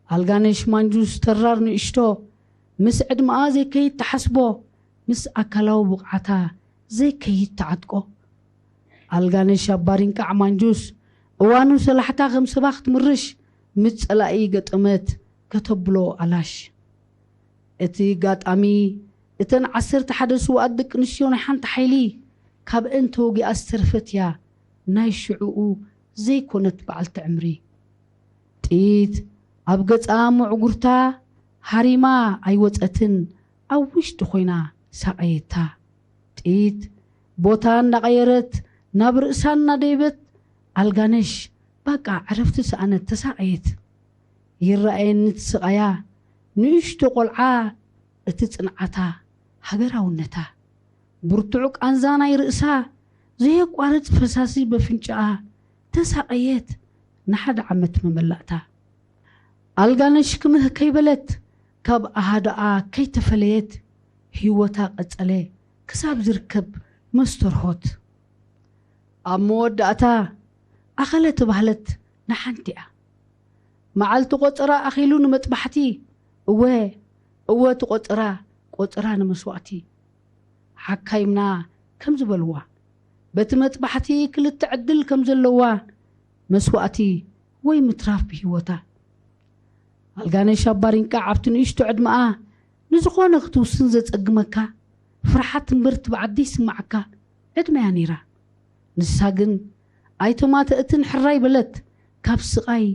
ኣልጋነሽ ማንጁስ ተራር ንእሽቶ፣ ምስ ዕድመኣ ዘይከይድ ትሓስቦ፣ ምስ ኣካላዊ ብቕዓታ ዘይከይድ ትዓጥቆ። ኣልጋነሽ ኣብ ባሪንቃዕ ማንጁስ፣ እዋኑ ሰላሕታ ከም ሰባ ክትምርሽ፣ ምስ ጸላኢ ገጠመት ከተብሎ ኣላሽ። እቲ ኣጋጣሚ፣ እተን ዓሰርተ ሓደ ስውኣት ደቂ ኣንስትዮ ናይ ሓንቲ ሓይሊ፣ ካብአን ተወጊኣ ዝተረፈት እያ ናይ ሽዕኡ ዘይኮነት በዓልቲ ዕምሪ። ጥይት ኣብ ገጻ መዕጉርታ ሃሪማ ኣይወጸትን፣ ኣብ ውሽጢ ኮይና ሳቐየታ። ጥይት ቦታ እናቐየረት ናብ ርእሳ እናደየበት ኣልጋነሽ ባቃ ዕረፍቲ ሰኣነት ተሳቐየት። ይረኣየኒ እቲ ስቓያ፣ ንእሽቶ ቆልዓ እቲ ጽንዓታ፣ ሃገራውነታ። ብርቱዕ ቃንዛ ናይ ርእሳ፣ ዘየቋርጽ ፈሳሲ በፍንጫኣ፣ ተሳቐየት ንሓደ ዓመት መመላእታ። ኣልጋነሽ ክምህ ከይበለት፣ ካብ ኣሃዳኣ ከይተፈለየት፣ ህይወታ ቀጸለ ክሳብ ዝርከብ መስተርሆት። ኣብ መወዳእታ ኣኸለ ተባህለት ንሓንቲ እያ። መዓልቲ ቆጸራ ኣኺሉ ንመጥባሕቲ፣ እወ፣ እወ እቲ ቆጸራ፣ ቆጸራ ንመስዋእቲ። ሓካይምና ከም ዝበልዋ፣ በቲ መጥባሕቲ ክልተ ዕድል ከም ዘለዋ፣ መስዋእቲ ወይ ምትራፍ ብህይወታ። ኣልጋነሽ ኣብ ባሪንቃዕ ኣብቲ ንእሽቶ ዕድመኣ ንዝኾነ ክትውስን ዘጸግመካ፣ ፍርሓት እምበር ትብዓት ዘይስምዓካ ዕድመ እያ ነይራ። ንሳ ግን ኣይተማተእትን ሕራይ በለት፣ ካብ ስቓይ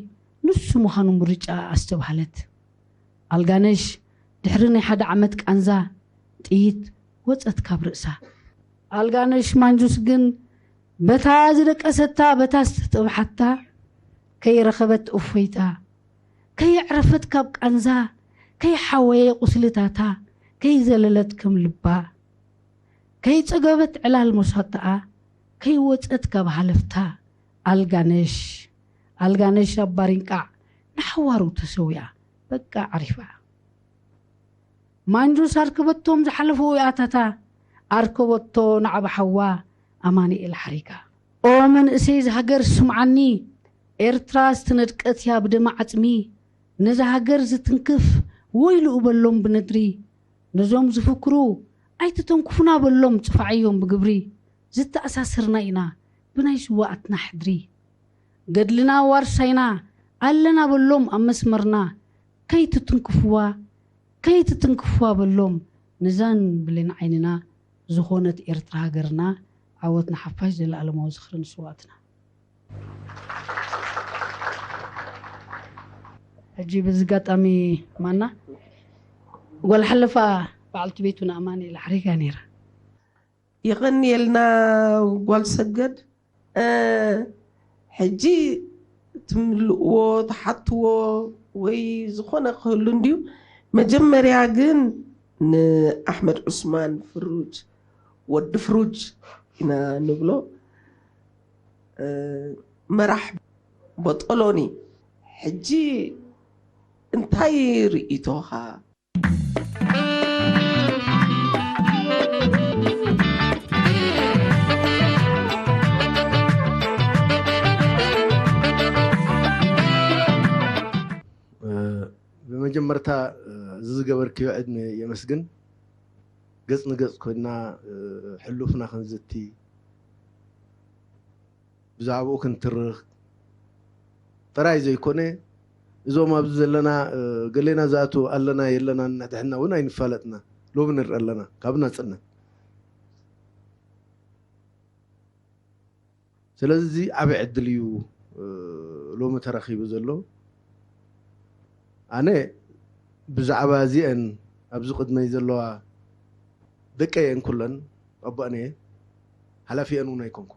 ንሱ ምዃኑ ምርጫኣ ኣስተብሃለት። ኣልጋነሽ ድሕሪ ናይ ሓደ ዓመት ቃንዛ ጥይት ወጸት ካብ ርእሳ። ኣልጋነሽ ማንጁስ ግን በታ ዝደቀሰታ፣ በታ ዝተጠብሓታ ከይረኸበት እፎይታ፣ ከየዕረፈት ካብ ቃንዛ፣ ከይሓወየ ቁስልታታ፣ ከይዘለለት ከም ልባ፣ ከይጸገበት ዕላል መሳጣኣ፣ ከይወጸት ካብ ሃለፍታ፣ ኣልጋነሽ፣ ኣልጋነሽ ኣብ ባሪንቃዕ ንሓዋሩ ተሰዊኣ፣ በቃ ዓሪፋ። ማንጁስ ኣርከበቶም ዝሓለፉ ውያታታ፣ ኣርከበቶ ንዓቢ ሓዋ ኣማኑኤል ሓሪጋ። ኦ መንእሰይ ዝሃገር ስምዓኒ፣ ኤርትራ ዝተነድቀት እያ ብደማ ዓጽሚ፣ ነዛ ሃገር ዝትንክፍ ወይልኡ በሎም ብነድሪ፣ ነዞም ዝፍክሩ ኣይትተንክፉና በሎም ጽፋዓዮም ብግብሪ፣ ዝተኣሳሰርና ኢና ብናይ ስዋኣትና ሕድሪ። ገድልና ዋርሳይና ኣለና በሎም ኣብ መስመርና፣ ከይትትንክፍዋ፣ ከይትትንክፍዋ በሎም ነዛን ብሌን ዓይንና ዝኾነት ኤርትራ ሃገርና። ዓወት ንሓፋሽ፣ ዘለኣለማዊ ዝኽሪ ንስዋኣትና። ሕጂ በዚ ኣጋጣሚ ማና ጓል ሓለፋ በዓልቲ ቤቱ ንኣማኑኤል ሓሪጋ ነይራ። የቐንየልና ጓል ሰገድ። ሕጂ ትምልእዎ ትሓትዎ ወይ ዝኾነ ክህሉ እንድዩ። መጀመርያ ግን ንኣሕመድ ዑስማን ፍሩጅ፣ ወዲ ፍሩጅ ኢና ንብሎ፣ መራሕ ቦጦሎኒ። ሕጂ እንታይ ርእይቶኻ? ብመጀመርታ እዚ ዝገበርክዮ ዕድመ የመስግን። ገጽ ንገጽ ኮይና ሕሉፍና ክንዝቲ፣ ብዛዕባኡ ክንትርኽ ጥራይ ዘይኮነ፣ እዞም ኣብዚ ዘለና ገሌና ዝኣቱ ኣለና የለና፣ ንሕድሕድና እውን ኣይንፋለጥና። ሎሚ ንርኢ ኣለና ካብ ናጽነት። ስለዚ እዚ ዓቢ ዕድል እዩ ሎሚ ተረኺቡ ዘሎ። ኣነ ብዛዕባ እዚአን ኣብዚ ቅድመይ ዘለዋ ደቀየን ኩለን ኣቦኣን እየ፣ ሓላፊአን እውን ኣይኮንኩን።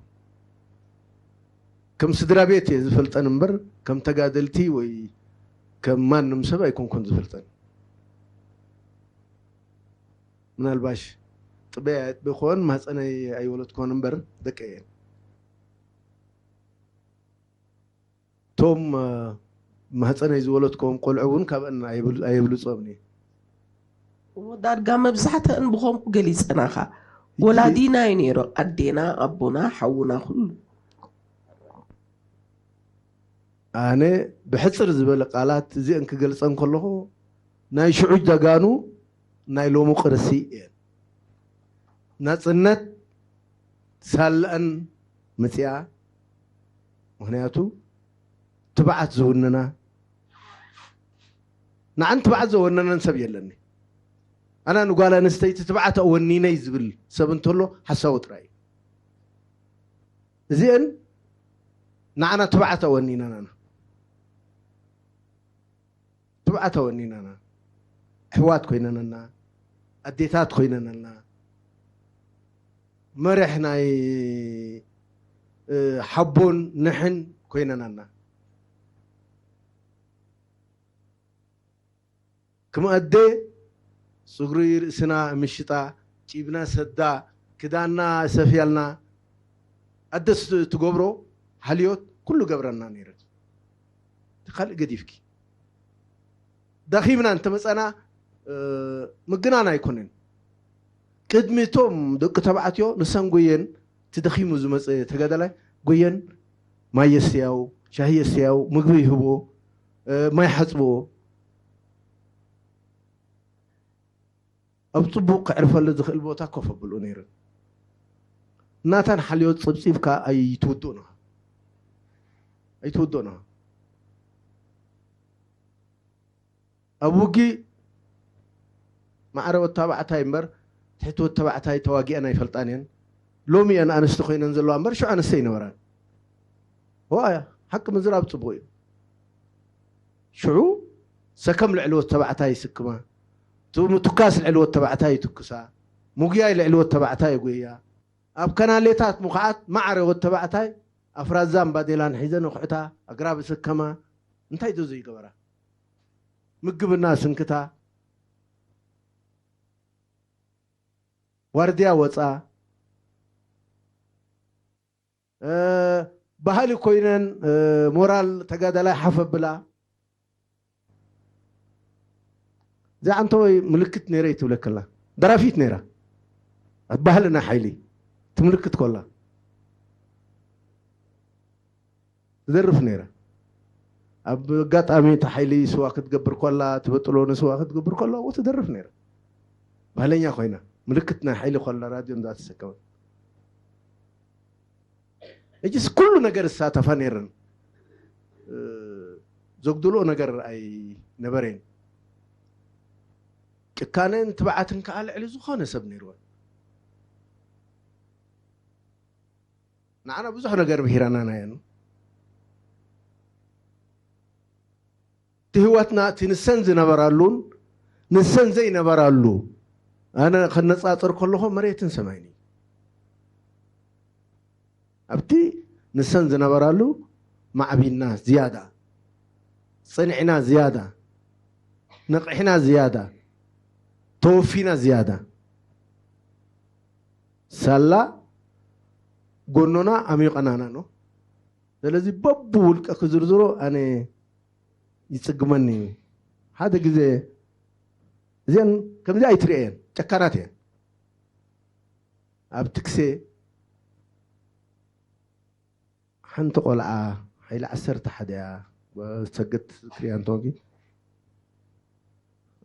ከም ስድራ ቤት እየ ዝፈልጠን እምበር ከም ተጋደልቲ ወይ ከም ማንም ሰብ ኣይኮንኩን ዝፈልጠን። ምናልባሽ ጥበይ ኣየጥበይክዎን ማህፀነይ ኣይወለድክዎን እምበር ደቀየን። እቶም ማህፀነይ ዝወለድክዎም ቆልዑ እውን ካብአን ኣየብልፆምን እየ። ዳርጋ መብዛሕተአን ብኸምኡ ገሊፀናኻ። ወላዲና እዩ ነይሩ፣ ኣዴና፣ ኣቦና፣ ሓውና፣ ኩሉ። ኣነ ብሕፅር ዝበለ ቃላት እዚአን ክገልፀን ከለኹ ናይ ሽዑ ጀጋኑ ናይ ሎሚ ቅርሲ እየን። ናፅነት ሳለአን መፅያ። ምክንያቱ ትብዓት ዝውንና፣ ንዓን ትብዓት ዘወነነን ሰብ የለኒ። ኣና ንጓል ኣንስተይቲ ትብዓት ኣወኒነይ ዝብል ሰብ እንተሎ ሓሳዊ ጥራይ እዩ። እዚአን ንዓና ትብዓት ኣወኒነናና። ትብዓት ኣወኒናና፣ ኣሕዋት ኮይነናና፣ ኣዴታት ኮይነናና፣ መርሕ ናይ ሓቦን ንሕን ኮይነናና። ክም ኣደ፣ ጽጉሪ ርእስና ምሽጣ፣ ጪብና ሰዳ፣ ክዳና ሰፍያልና፣ ኣደስ ትገብሮ ሓልዮት ኩሉ ገብረና ነይረን። ካልእ ገዲፍኪ፣ ደኺምና እንተመጸና ምግናን ኣይኮነን። ቅድሚ እቶም ደቂ ተባዕትዮ ንሰን ጎየን፣ እቲ ደኺሙ ዝመጸ ተጋዳላይ ጎየን ማይ የስተያው፣ ሻሂ የስተያው፣ ምግቢ ይህቦ፣ ማይ ሓጽቦ። ኣብ ጽቡቕ ክዕርፈሉ ዝኽእል ቦታ ኮፍ ኣብልኡ ነይሩ። ናታን ሓልዮት ጸብጺብካ ኣይትውድኡን ኢኻ። ኣይትውድኡን ኢኻ። ኣብ ውጊእ ማዕረ ወተባዕታይ እምበር ትሕቲ ወተባዕታይ ተዋጊአን ኣይፈልጣን እየን። ሎሚ እየን ኣንስቲ ኮይነን ዘለዋ እምበር ሽዑ ኣንስቲ ኣይነበራን። ዋ፣ ሓቂ ምዝራብ ጽቡቕ እዩ። ሽዑ ሰከም ልዕሊ ወተባዕታይ ይስክማ፣ ቱ-፣ ምትኳስ ልዕሊ ወተባዕታይ ይትኩሳ፣ ምጉያይ ልዕሊ ወተባዕታይ ይጉያ። ኣብ ከናሌታት ምኹዓት ማዕረ ወተባዕታይ ኣፍራዛን ባዴላን ሒዘን ይኹዕታ፣ ኣግራብ ይስከማ። እንታይ ዶ ዘይገበራ? ምግብና ስንክታ፣ ዋርድያ ወፃ፣ እ፣ ባህሊ ኮይነን፣ እ፣ ሞራል ተጋዳላይ ሓፍ ኣብላ። እዛ ዓንተወይ ምልክት ነይረ ይትብለክላ። ደራፊት ነይራ። ኣብ ባህልና ሓይሊ ትምልክት ኮላ ትደርፍ ነይራ። ኣብ ኣጋጣሚ እቲ ሓይሊ ስዋ ክትገብር ኮላ፣ ትበጥሎ ንስዋ ክትገብር ኮላ፣ እዎ ትደርፍ ነይራ። ባህለኛ ኮይና፣ ምልክት ናይ ሓይሊ ኮላ ራድዮ እንዳተሰከመት። እጅስ ኩሉ ነገር ዝሳተፋ ነይረን። እ፣ ዘጉድልኦ ነገር ኣይነበረን። ጭካነን ትብዓትን ከዓ ልዕሊ ዝኾነ ሰብ ነይርወን። ንዓና ብዙሕ ነገር ምሂረናና እየን። እቲ ህይወትና፣ እቲ ንሰን ዝነበራሉን ንሰን ዘይነበራሉ ኣነ ከነጻጽር ከለኹ መሬትን ሰማይን እዩ። ኣብቲ ንሰን ዝነበራሉ ማዕቢልና ዝያዳ፣ ጸኒዕና ዝያዳ፣ ነቒሕና ዝያዳ፣ ተወፊና ዝያዳ። ሳላ ጎኖና ኣሚቐናና ነው። ስለዚ በቡ ውልቀ ክዝርዝሮ ኣነ ይጽግመኒ እዩ። ሓደ ግዜ እዚአን ከምዚ ኣይትርእየን፣ ጨካናት እየን። ኣብ ትክሴ ሓንቲ ቆልዓ ሓይሊ ዓሰርተ ሓደ እያ፣ ሰገት ክሪያ እንተኾንኪ።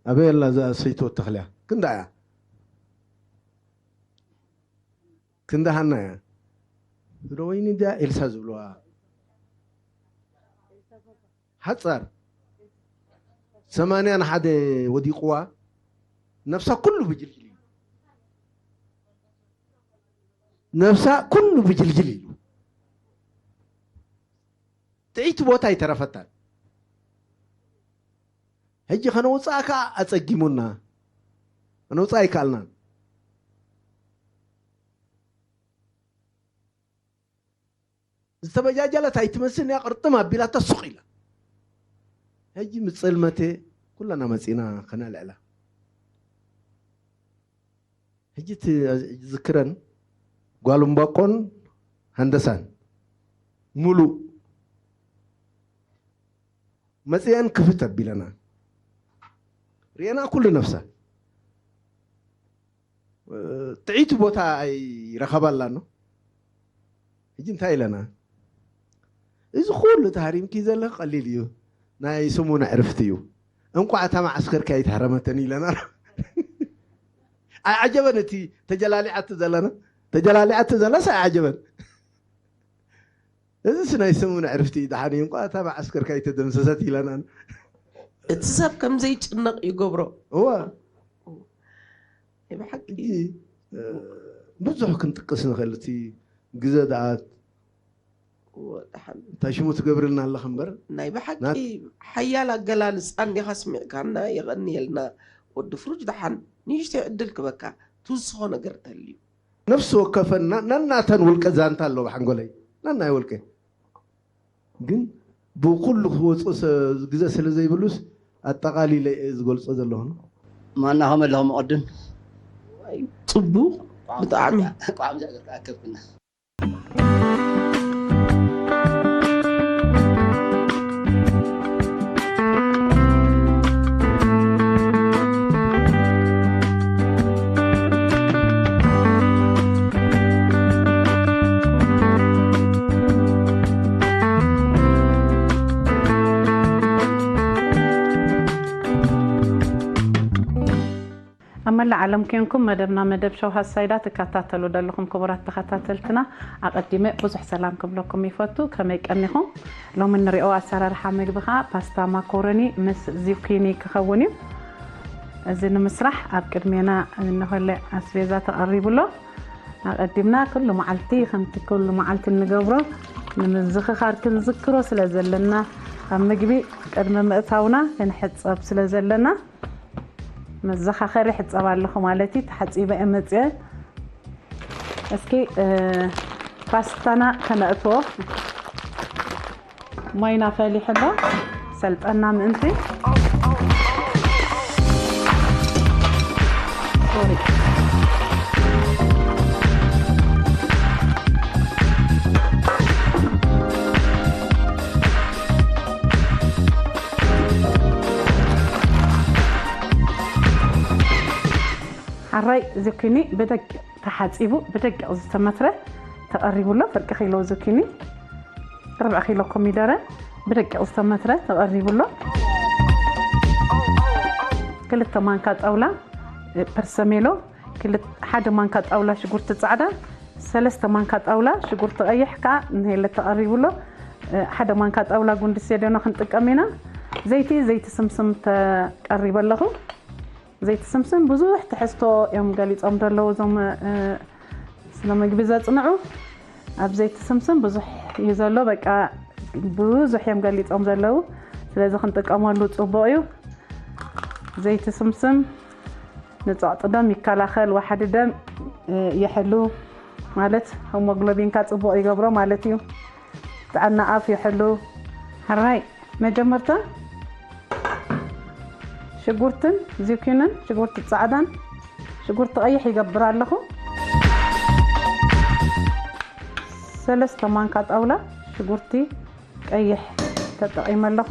ኣበይ ኣላ እዛ ሰይትወት ተኽልያ? ክንዳ እያ። ክንዳ ሃና እያ። ፍረ ወይኒ ድያ ኤልሳ ዝብልዋ? ሓጻር ሰማንያ ንሓደ ወዲቕዋ፣ ነፍሳ ኩሉ ብጅልጅል ኢሉ። ነፍሳ ኩሉ ብጅልጅል ኢሉ። ጥዕይቲ ቦታ ኣይተረፈታን። ሕጂ ከነውጽኣ ከኣ ኣጸጊሙና። ከነውጽኣ ኣይከኣልናን። ዝተበጃጀለት ኣይትመስልን እያ፣ ቅርጥም ኣቢላታ ሱቕ ኢላ። ሕጂ ምስ ጸልመቴ ኩላና መጺና ከነልዕላ። ሕጂ እቲ ዝክረን ጓል እምባቆን ሃንደሳን ሙሉእ መጺአን ክፍት ኣቢለና። ርኤና ኩሉ ነፍሳ። ጥዒቲ ቦታ ኣይረኸባላን። ሕጂ እንታይ ኢለና? እዚ ኩሉ ተሃሪምኪ ዘለኺ ቀሊል እዩ፣ ናይ ሰሙን ዕርፍቲ እዩ። እንቋዕ እታ መዓስከርኪ ኣይተሃረመተን ኢለና። ኣይዓጀበን እቲ ተጀላሊዓቶ ዘለና፣ ተጀላሊዓቶ ዘላስ ኣይዓጀበን። እዚስ ናይ ሰሙን ዕርፍቲ እዩ፣ ደሓን እዩ፣ እንቋዕ እታ መዓስከርኪ ኣይተደምሰሰት ኢለና። እቲ ሰብ ከም ዘይጭነቕ ይገብሮ። እዋ። ናይ ብሓቂ። ሕጂ፣ እ፣ ብዙሕ ክንጥቅስ ንኽእል፣ እቲ ግዘ ደኣ እዎ፣ ደሓን። እንታይ ሽሙ ትገብርልና ኣለኻ እምበር? ናይ ብሓቂ ናት- ሓያል ኣገላልጻ እንዲኻ ስሚዕካና፣ የቐንየልና። ወዲ ፍሩጅ፣ ደሓን ንእሽተይ ዕድል ክበካ፣ ትውስኾ ነገር ተልዩ። ነፍሲ ወከፈን ና-፣ ናናተን ውልቀ ዛንታ ኣለዎ ብሓንጎለይ። ናናይ ውልቀ። ግን ብኩሉ ክወፅኡ ሰ-፣ ግዘ ስለ ዘይብሉስ ኣጠቓሊለ እየ ዝገልጾ ዘለኹ። ማና ከመ ኣለኹም ቅድም? ጽቡቕ፣ ብጣዕሚ። ቋዕም ዘገርካ ኣከብክና። ኣብ መላእ ዓለም ኬንኩም መደብና መደብ ሸው ሃሳይዳ ትከታተሉ ዘለኹም ክቡራት ተኸታተልትና፣ ኣቐዲመ ብዙሕ ሰላም ክብለኩም ይፈቱ። ከመይ ቀኒኹም? ሎሚ እንሪኦ ኣሰራርሓ ምግቢ ኸዓ ፓስታ ማኮሮኒ ምስ ዚኩኒ ክኸውን እዩ። እዚ ንምስራሕ ኣብ ቅድሜና እንሆለ ኣስቤዛ ተቐሪቡ ኣሎ። ኣቐዲምና ኩሉ መዓልቲ ከምቲ ኩሉ መዓልቲ እንገብሮ ንምዝኽኻር ክንዝክሮ ስለ ዘለና፣ ኣብ ምግቢ ቅድሚ ምእታውና ክንሕጸብ ስለ ዘለና፣ መዘኻኸሪ ሕጸብ ኣለኹ ማለት እዩ። ተሓጺበ እየ መጽየ። እስኪ፣ እ፣ ፓስታና ከነእትዎ። ማይና ፈሊሑ ኣሎ። ሰልጠና ምእንቲ። ሶሪ። ሓራይ ዝኩኒ ብደቂቕ ተሓጺቡ፣ ብደቂቕ ዝተመትረ ተቐሪቡ ኣሎ። ፍርቂ ኪሎ ዝኩኒ፣ ርብዒ ኪሎ ኮሚደረ ብደቂቕ ዝተመትረ ተቐሪቡ ኣሎ። ክልተ ማንካ ጣውላ፣ እ፣ ፐርሰሜሎ፣ ክልተ፣ ሓደ ማንካ ጣውላ ሽጉርቲ ጻዕዳ፣ ሰለስተ ማንካ ጣውላ ሽጉርቲ ቀይሕ ከኣ ንሄለ ተቐሪቡ ኣሎ። እ፣ ሓደ ማንካ ጣውላ ጉንዲ ሴደኖ ክንጥቀም ኢና። ዘይቲ፣ ዘይቲ ስምስም ተቐሪበ ኣለኹ። ዘይቲ ስምስም ብዙሕ ትሕዝቶ እዮም ገሊጾም ዘለዉ እዞም፣ እ፣ ስነ ምግቢ ዘጽንዑ። ኣብ ዘይቲ ስምስም ብዙሕ እዩ ዘሎ፣ በቃ ብዙሕ እዮም ገሊጾም ዘለዉ። ስለዚ ክንጥቀመሉ ጽቡቕ እዩ። ዘይቲ ስምስም ንጸቕጢ ደም ይከላኸል፣ ዋሕዲ ደም፣ እ፣ ይሕሉ፣ ማለት ሆሞግሎቢንካ ጽቡቕ ይገብሮ ማለት እዩ። ጥዕና ኣፍ ይሕሉ። ሕራይ፣ መጀመርታ ሽጉርትን ዚኩንን፣ ሽጉርቲ ጻዕዳን ሽጉርቲ ቀይሕ ይገብር ኣለኹ። ሰለስተ ማንካ ጣውላ ሽጉርቲ ቀይሕ ተጠቒመ ኣለኹ።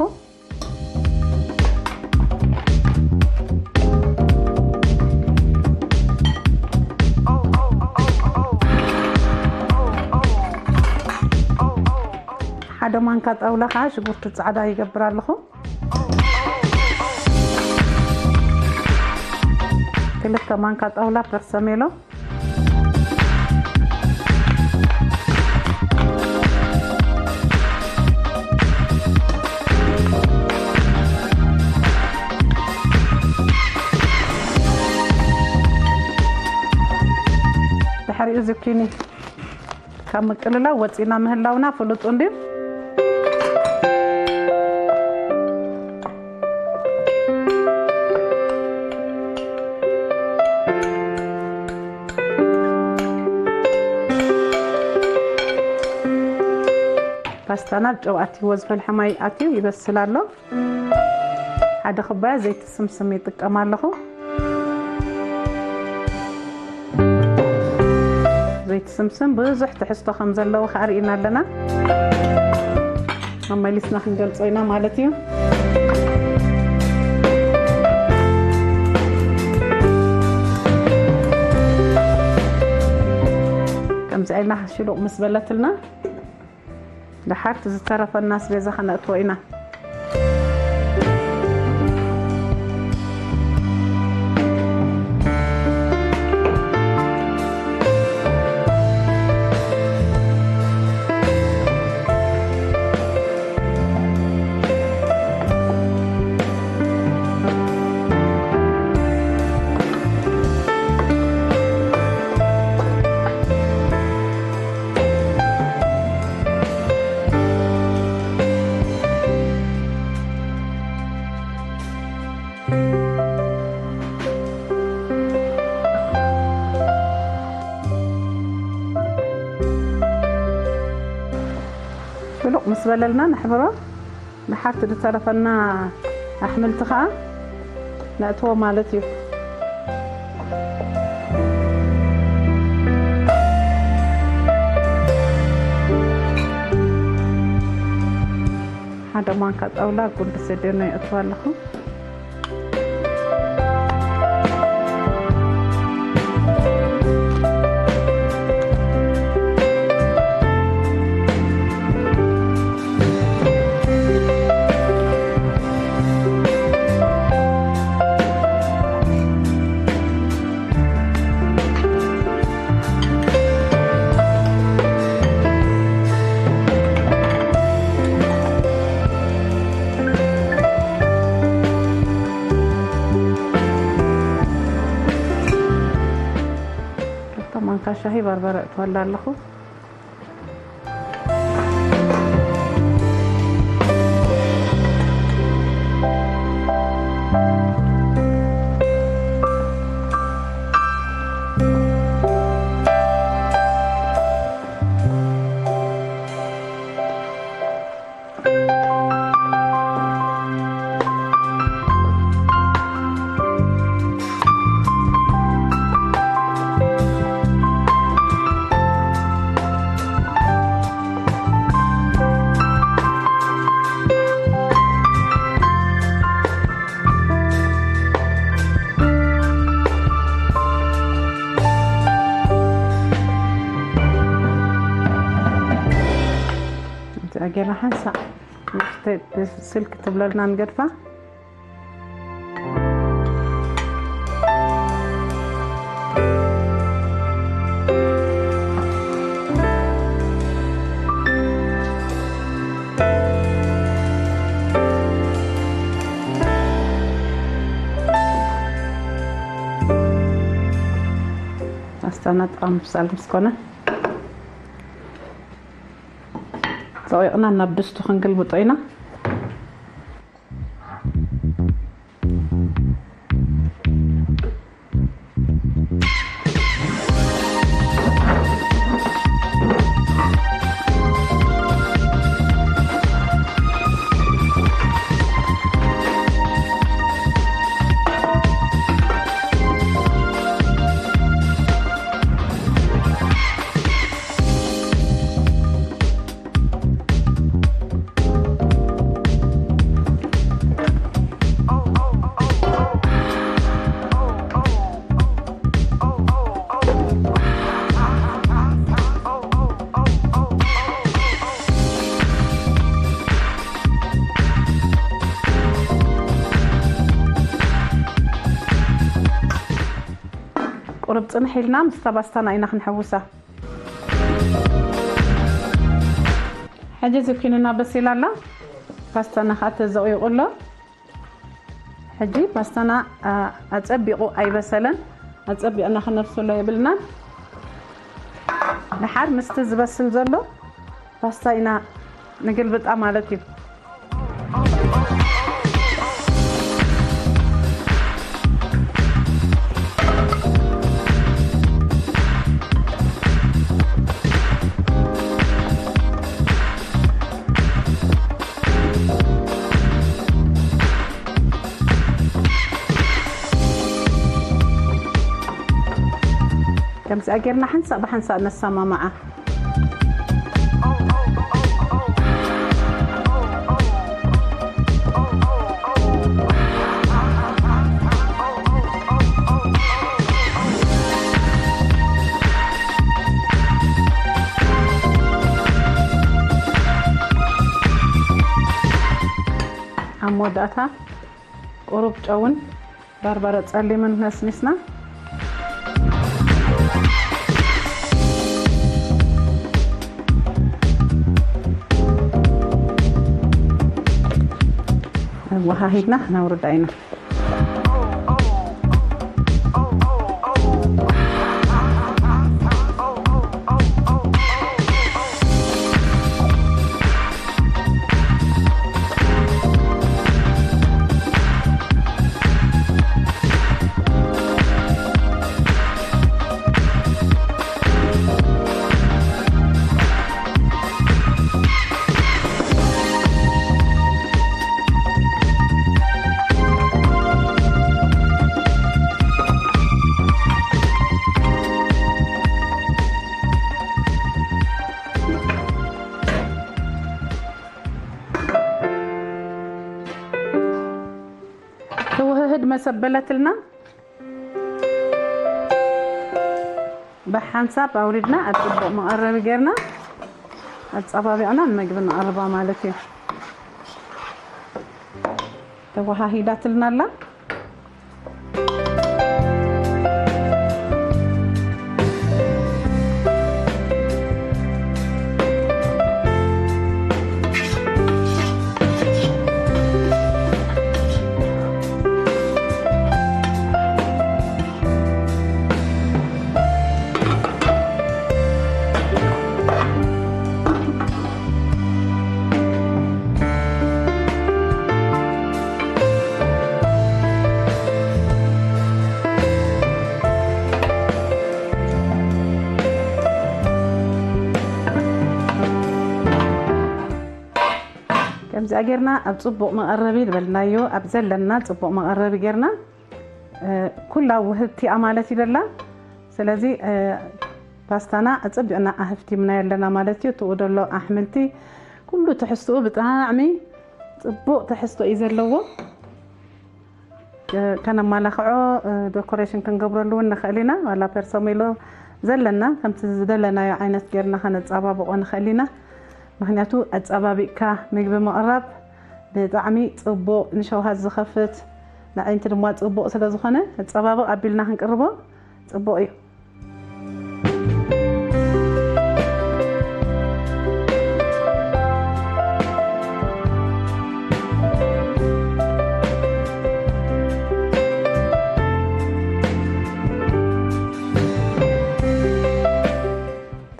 ሓደ ማንካ ጣውላ ከዓ ሽጉርቲ ጻዕዳ ይገብር ኣለኹ። ክልተ ማንካ ጣውላ ፐርሰሜሎ። ድሕሪኡ ዙኪኒ ካብ ምቅልላው ወፂና ምህላውና ፍሉጥ እንድዩ። ፓስታና ጨው ኣትይዎ ዝፈልሐ ማይ ኣትዩ ይበስል ኣሎ። ሓደ ኩባያ ዘይቲ ስምስም ይጥቀም ኣለኹ። ዘይቲ ስምስም ብዙሕ ትሕዝቶ ከም ዘለዎ ከኣ ርኢና ኣለና። መመሊስና ክንገልጾ ኢና ማለት እዩ። ከምዚ ኢልና ሽሉቕ ምስ በለትልና፣ ደሓር እቲ ዝተረፈና ኣስቤዛ ከነእትዎ ኢና። ሽሉቕ ምስ በለልና ነሕብሮ። ንሓርቲ ዝተረፈና ኣሕምልቲ ኸዓ ነእትዎ ማለት እዩ። ሓደ ማንካ ጣውላ ጉንዲ ሰደኖ የእትዎ ኣለኹ። ክልተ ማንካ ሻሂ በርበረ እእትወላ ኣለኹ። እዚኣ ጌርና ሓንሳእ ንእሽተይ ብስልኪ ትብለልና ንገድፋ። ፓስታና ጥቓ ምብሳል ምስ ኮነ፣ ጸቒቕና ናብ ድስቱ ክንግልብጦ ኢና። ጽንሕ ኢልና ምስታ ባስታና ኢና ክንሕውሳ። ሕጂ ዝኪንና በሲላ ኣላ። ፓስታና ኸኣ ተዘቒቑ ኣሎ። ሕጂ ፓስታና፣ ኣ፣ ኣጸቢቑ ኣይበሰለን። ኣጸቢቕና ክነብስሎ የብልናን። ደሓር ምስቲ ዝበስል ዘሎ ፓስታ ኢና ንግልብጣ ማለት እዩ። ከምዚኣ ጌርና ሓንሳእ ብሓንሳእ ነሰማምዓ። ኣብ መወዳእታ ቁሩብ ጨውን በርበረ ጸሊምን ነስኒስና፣ ኣወሃሂድና ክነውርዳ ኢና። ክውህህድ መሰበለትልና። ብሓንሳብ ኣውሪድና ኣብ ጽቡቕ መቐረቢ ጌርና ኣጸባቢቕና ንምግቢ ንቐርባ ማለት እዩ። ተወሃሂዳትልና ኣላ። ከምዚኣ ጌርና ኣብ ጽቡቕ መቐረቢ ዝበልናዮ፣ ኣብ ዘለና ጽቡቕ መቐረቢ ጌርና፣ እ፣ ኩላ ውህብቲ እያ ማለት እዩ ደላ። ስለዚ፣ እ፣ ፓስታና ኣጸቢቕና ኣህፍቲምናዮ ኣለና ማለት እዩ። እትኡ ደሎ ኣሕምልቲ ኩሉ ትሕዝትኡ ብጣዕሚ ጽቡቕ ትሕዝቶ እዩ ዘለዎ። እ፣ ከነማላኽዖ፣ እ፣ ዶኮሬሽን ክንገብረሉ እውን ንኽእል ኢና። ዋላ ፐርሰሜሎ ዘለና ከምቲ ዝደለናዮ ዓይነት ጌርና ከነጸባብቖ ንኽእል ኢና። ምኽንያቱ ኣጸባቢቕካ ምግቢ ምቕራብ ብጣዕሚ ጽቡቕ፣ ንሸውሃት ዝኸፍት፣ ንኣዒንቲ ድማ ጽቡቕ ስለ ዝኾነ፣ ኣጸባብቕ ኣቢልና ክንቅርቦ ጽቡቕ እዩ።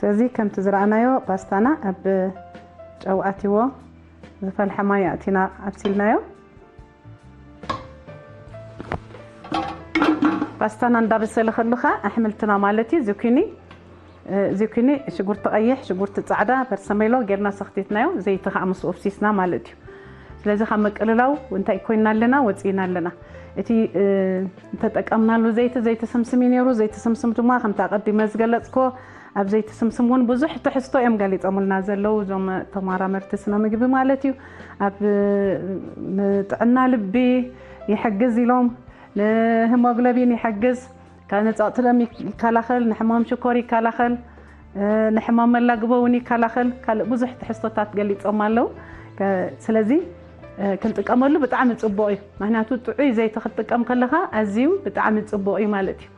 ስለዚ ከምቲ ዝረኣናዮ ፓስታና ኣብ ጨው ኣትይዎ ዝፈልሐ ማይ ኣእቲና ኣብሲልናዮ። ፓስታና እንዳበሰለ ከሎ ኸኣ ኣሕምልትና ማለት እዩ፣ ዙኪኒ፣ እ፣ ዙኪኒ፣ ሽጉርቲ ቀይሕ፣ ሽጉርቲ ጻዕዳ፣ በርሰሜሎ ጌርና ሰኽቲትናዮ፣ ዘይቲ ኸኣ ምስኡ ኣፍሲስና ማለት እዩ። ስለዚ ካብ ምቅልላው እንታይ ኮይና ኣለና? ወጺእና ኣለና። እቲ፣ እ፣ እንተጠቀምናሉ ዘይቲ፣ ዘይቲ ስምስም እዩ ነይሩ። ዘይቲ ስምስም ድማ ከምቲ ኣቐዲመ ዝገለጽክዎ ኣብ ዘይቲ ስምስም እውን ብዙሕ ትሕዝቶ እዮም ገሊጾምልና ዘለዉ እዞም ተመራመርቲ ስነ ምግቢ ማለት እዩ። ኣብ ንጥዕና ልቢ ይሕግዝ ኢሎም፣ ንሂሞግሎቢን ይሕግዝ፣ ካብ ንጸቕጢ ደም ይከላኸል፣ ንሕማም ሽኮር ይከላኸል፣ እ፣ ንሕማም መላግቦ እውን ይከላኸል። ካልእ ብዙሕ ትሕዝቶታት ገሊጾም ኣለዉ። ከ-፣ ስለዚ፣ እ፣ ክንጥቀመሉ ብጣዕሚ ጽቡቕ እዩ። ምኽንያቱ ጥዑይ ዘይቲ ክትጥቀም ከለኻ ኣዝዩ ብጣዕሚ ጽቡቕ እዩ ማለት እዩ።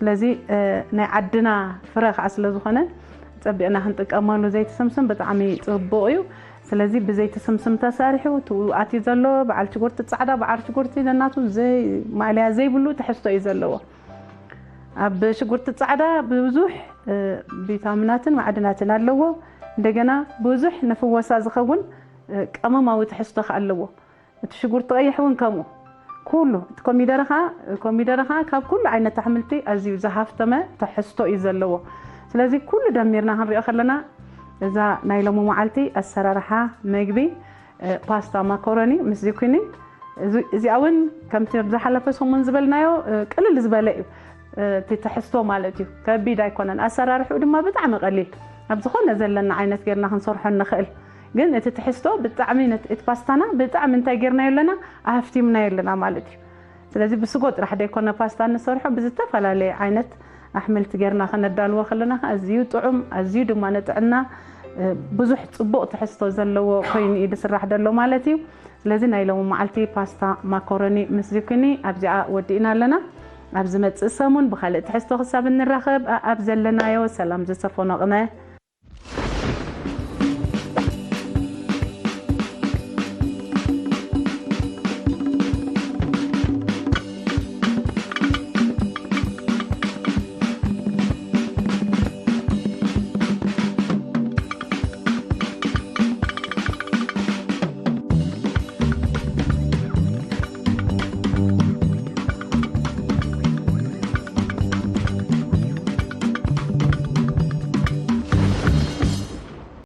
ስለዚ ናይ ዓድና ፍረ ከዓ ስለዝኾነ ፀቢቕና ክንጥቀመሉ ዘይትስምስም ብጣዕሚ ፅቡቕ እዩ። ስለዚ ብዘይትስምስም ተሰሪሑ ትኣትዩ ዘሎ በዓል ሽጉርቲ ፃዕዳ በዓል ሽጉርቲ ነናቱ ማእለያ ዘይብሉ ትሕዝቶ እዩ ዘለዎ። ኣብ ሽጉርቲ ፃዕዳ ብዙሕ ቪታሚናትን ማዕድናትን ኣለዎ። እንደገና ብዙሕ ንፍወሳ ዝኸውን ቀመማዊ ትሕዝቶ ከዓ ኣለዎ። እቲ ሽጉርቲ ቀይሕ እውን ከምኡ ኩሉ እቲ ኮሚደረ ከዓ ኮሚደረ ከዓ ካብ ኩሉ ዓይነት ኣሕምልቲ ኣዝዩ ዝሃፍተመ ትሕዝቶ እዩ ዘለዎ። ስለዚ ኩሉ ደሚርና ክንሪኦ ከለና እዛ ናይ ሎሚ መዓልቲ ኣሰራርሓ መግቢ ፓስታ ማኮሮኒ ምስ ዚኩኒ እዚኣ እውን ከምቲ ዝሓለፈ ሰሙን ዝበልናዮ ቅልል ዝበለ እዩ። እቲ ትሕዝቶ ማለት እዩ ከቢድ ኣይኮነን። ኣሰራርሕኡ ድማ ብጣዕሚ ቀሊል ኣብ ዝኾነ ዘለና ዓይነት ጌርና ክንሰርሖ ንኽእል። ግን እቲ ትሕዝቶ ብጣዕሚ እቲ ፓስታና ብጣዕሚ እንታይ ጌርናዮ ኣለና ኣህፍቲምናዮ ኣለና ማለት እዩ። ስለዚ ብስጎ ጥራሕ ዘይኮነ ፓስታ ንሰርሖ ብዝተፈላለየ ዓይነት ኣሕምልቲ ጌርና ከነዳልዎ ከለና ኣዝዩ ጥዑም ኣዝዩ ድማ ንጥዕና ብዙሕ ፅቡቕ ትሕዝቶ ዘለዎ ኮይኑ እዩ ዝስራሕ ዘሎ ማለት እዩ። ስለዚ ናይ ሎሚ መዓልቲ ፓስታ ማኮሮኒ ምስ ዚኩኒ ኣብዚኣ ወዲእና ኣለና። ኣብ ዝመፅእ ሰሙን ብካልእ ትሕዝቶ ክሳብ እንራኸብ ኣብ ዘለናዮ ሰላም ዝሰፈኖ ቅነ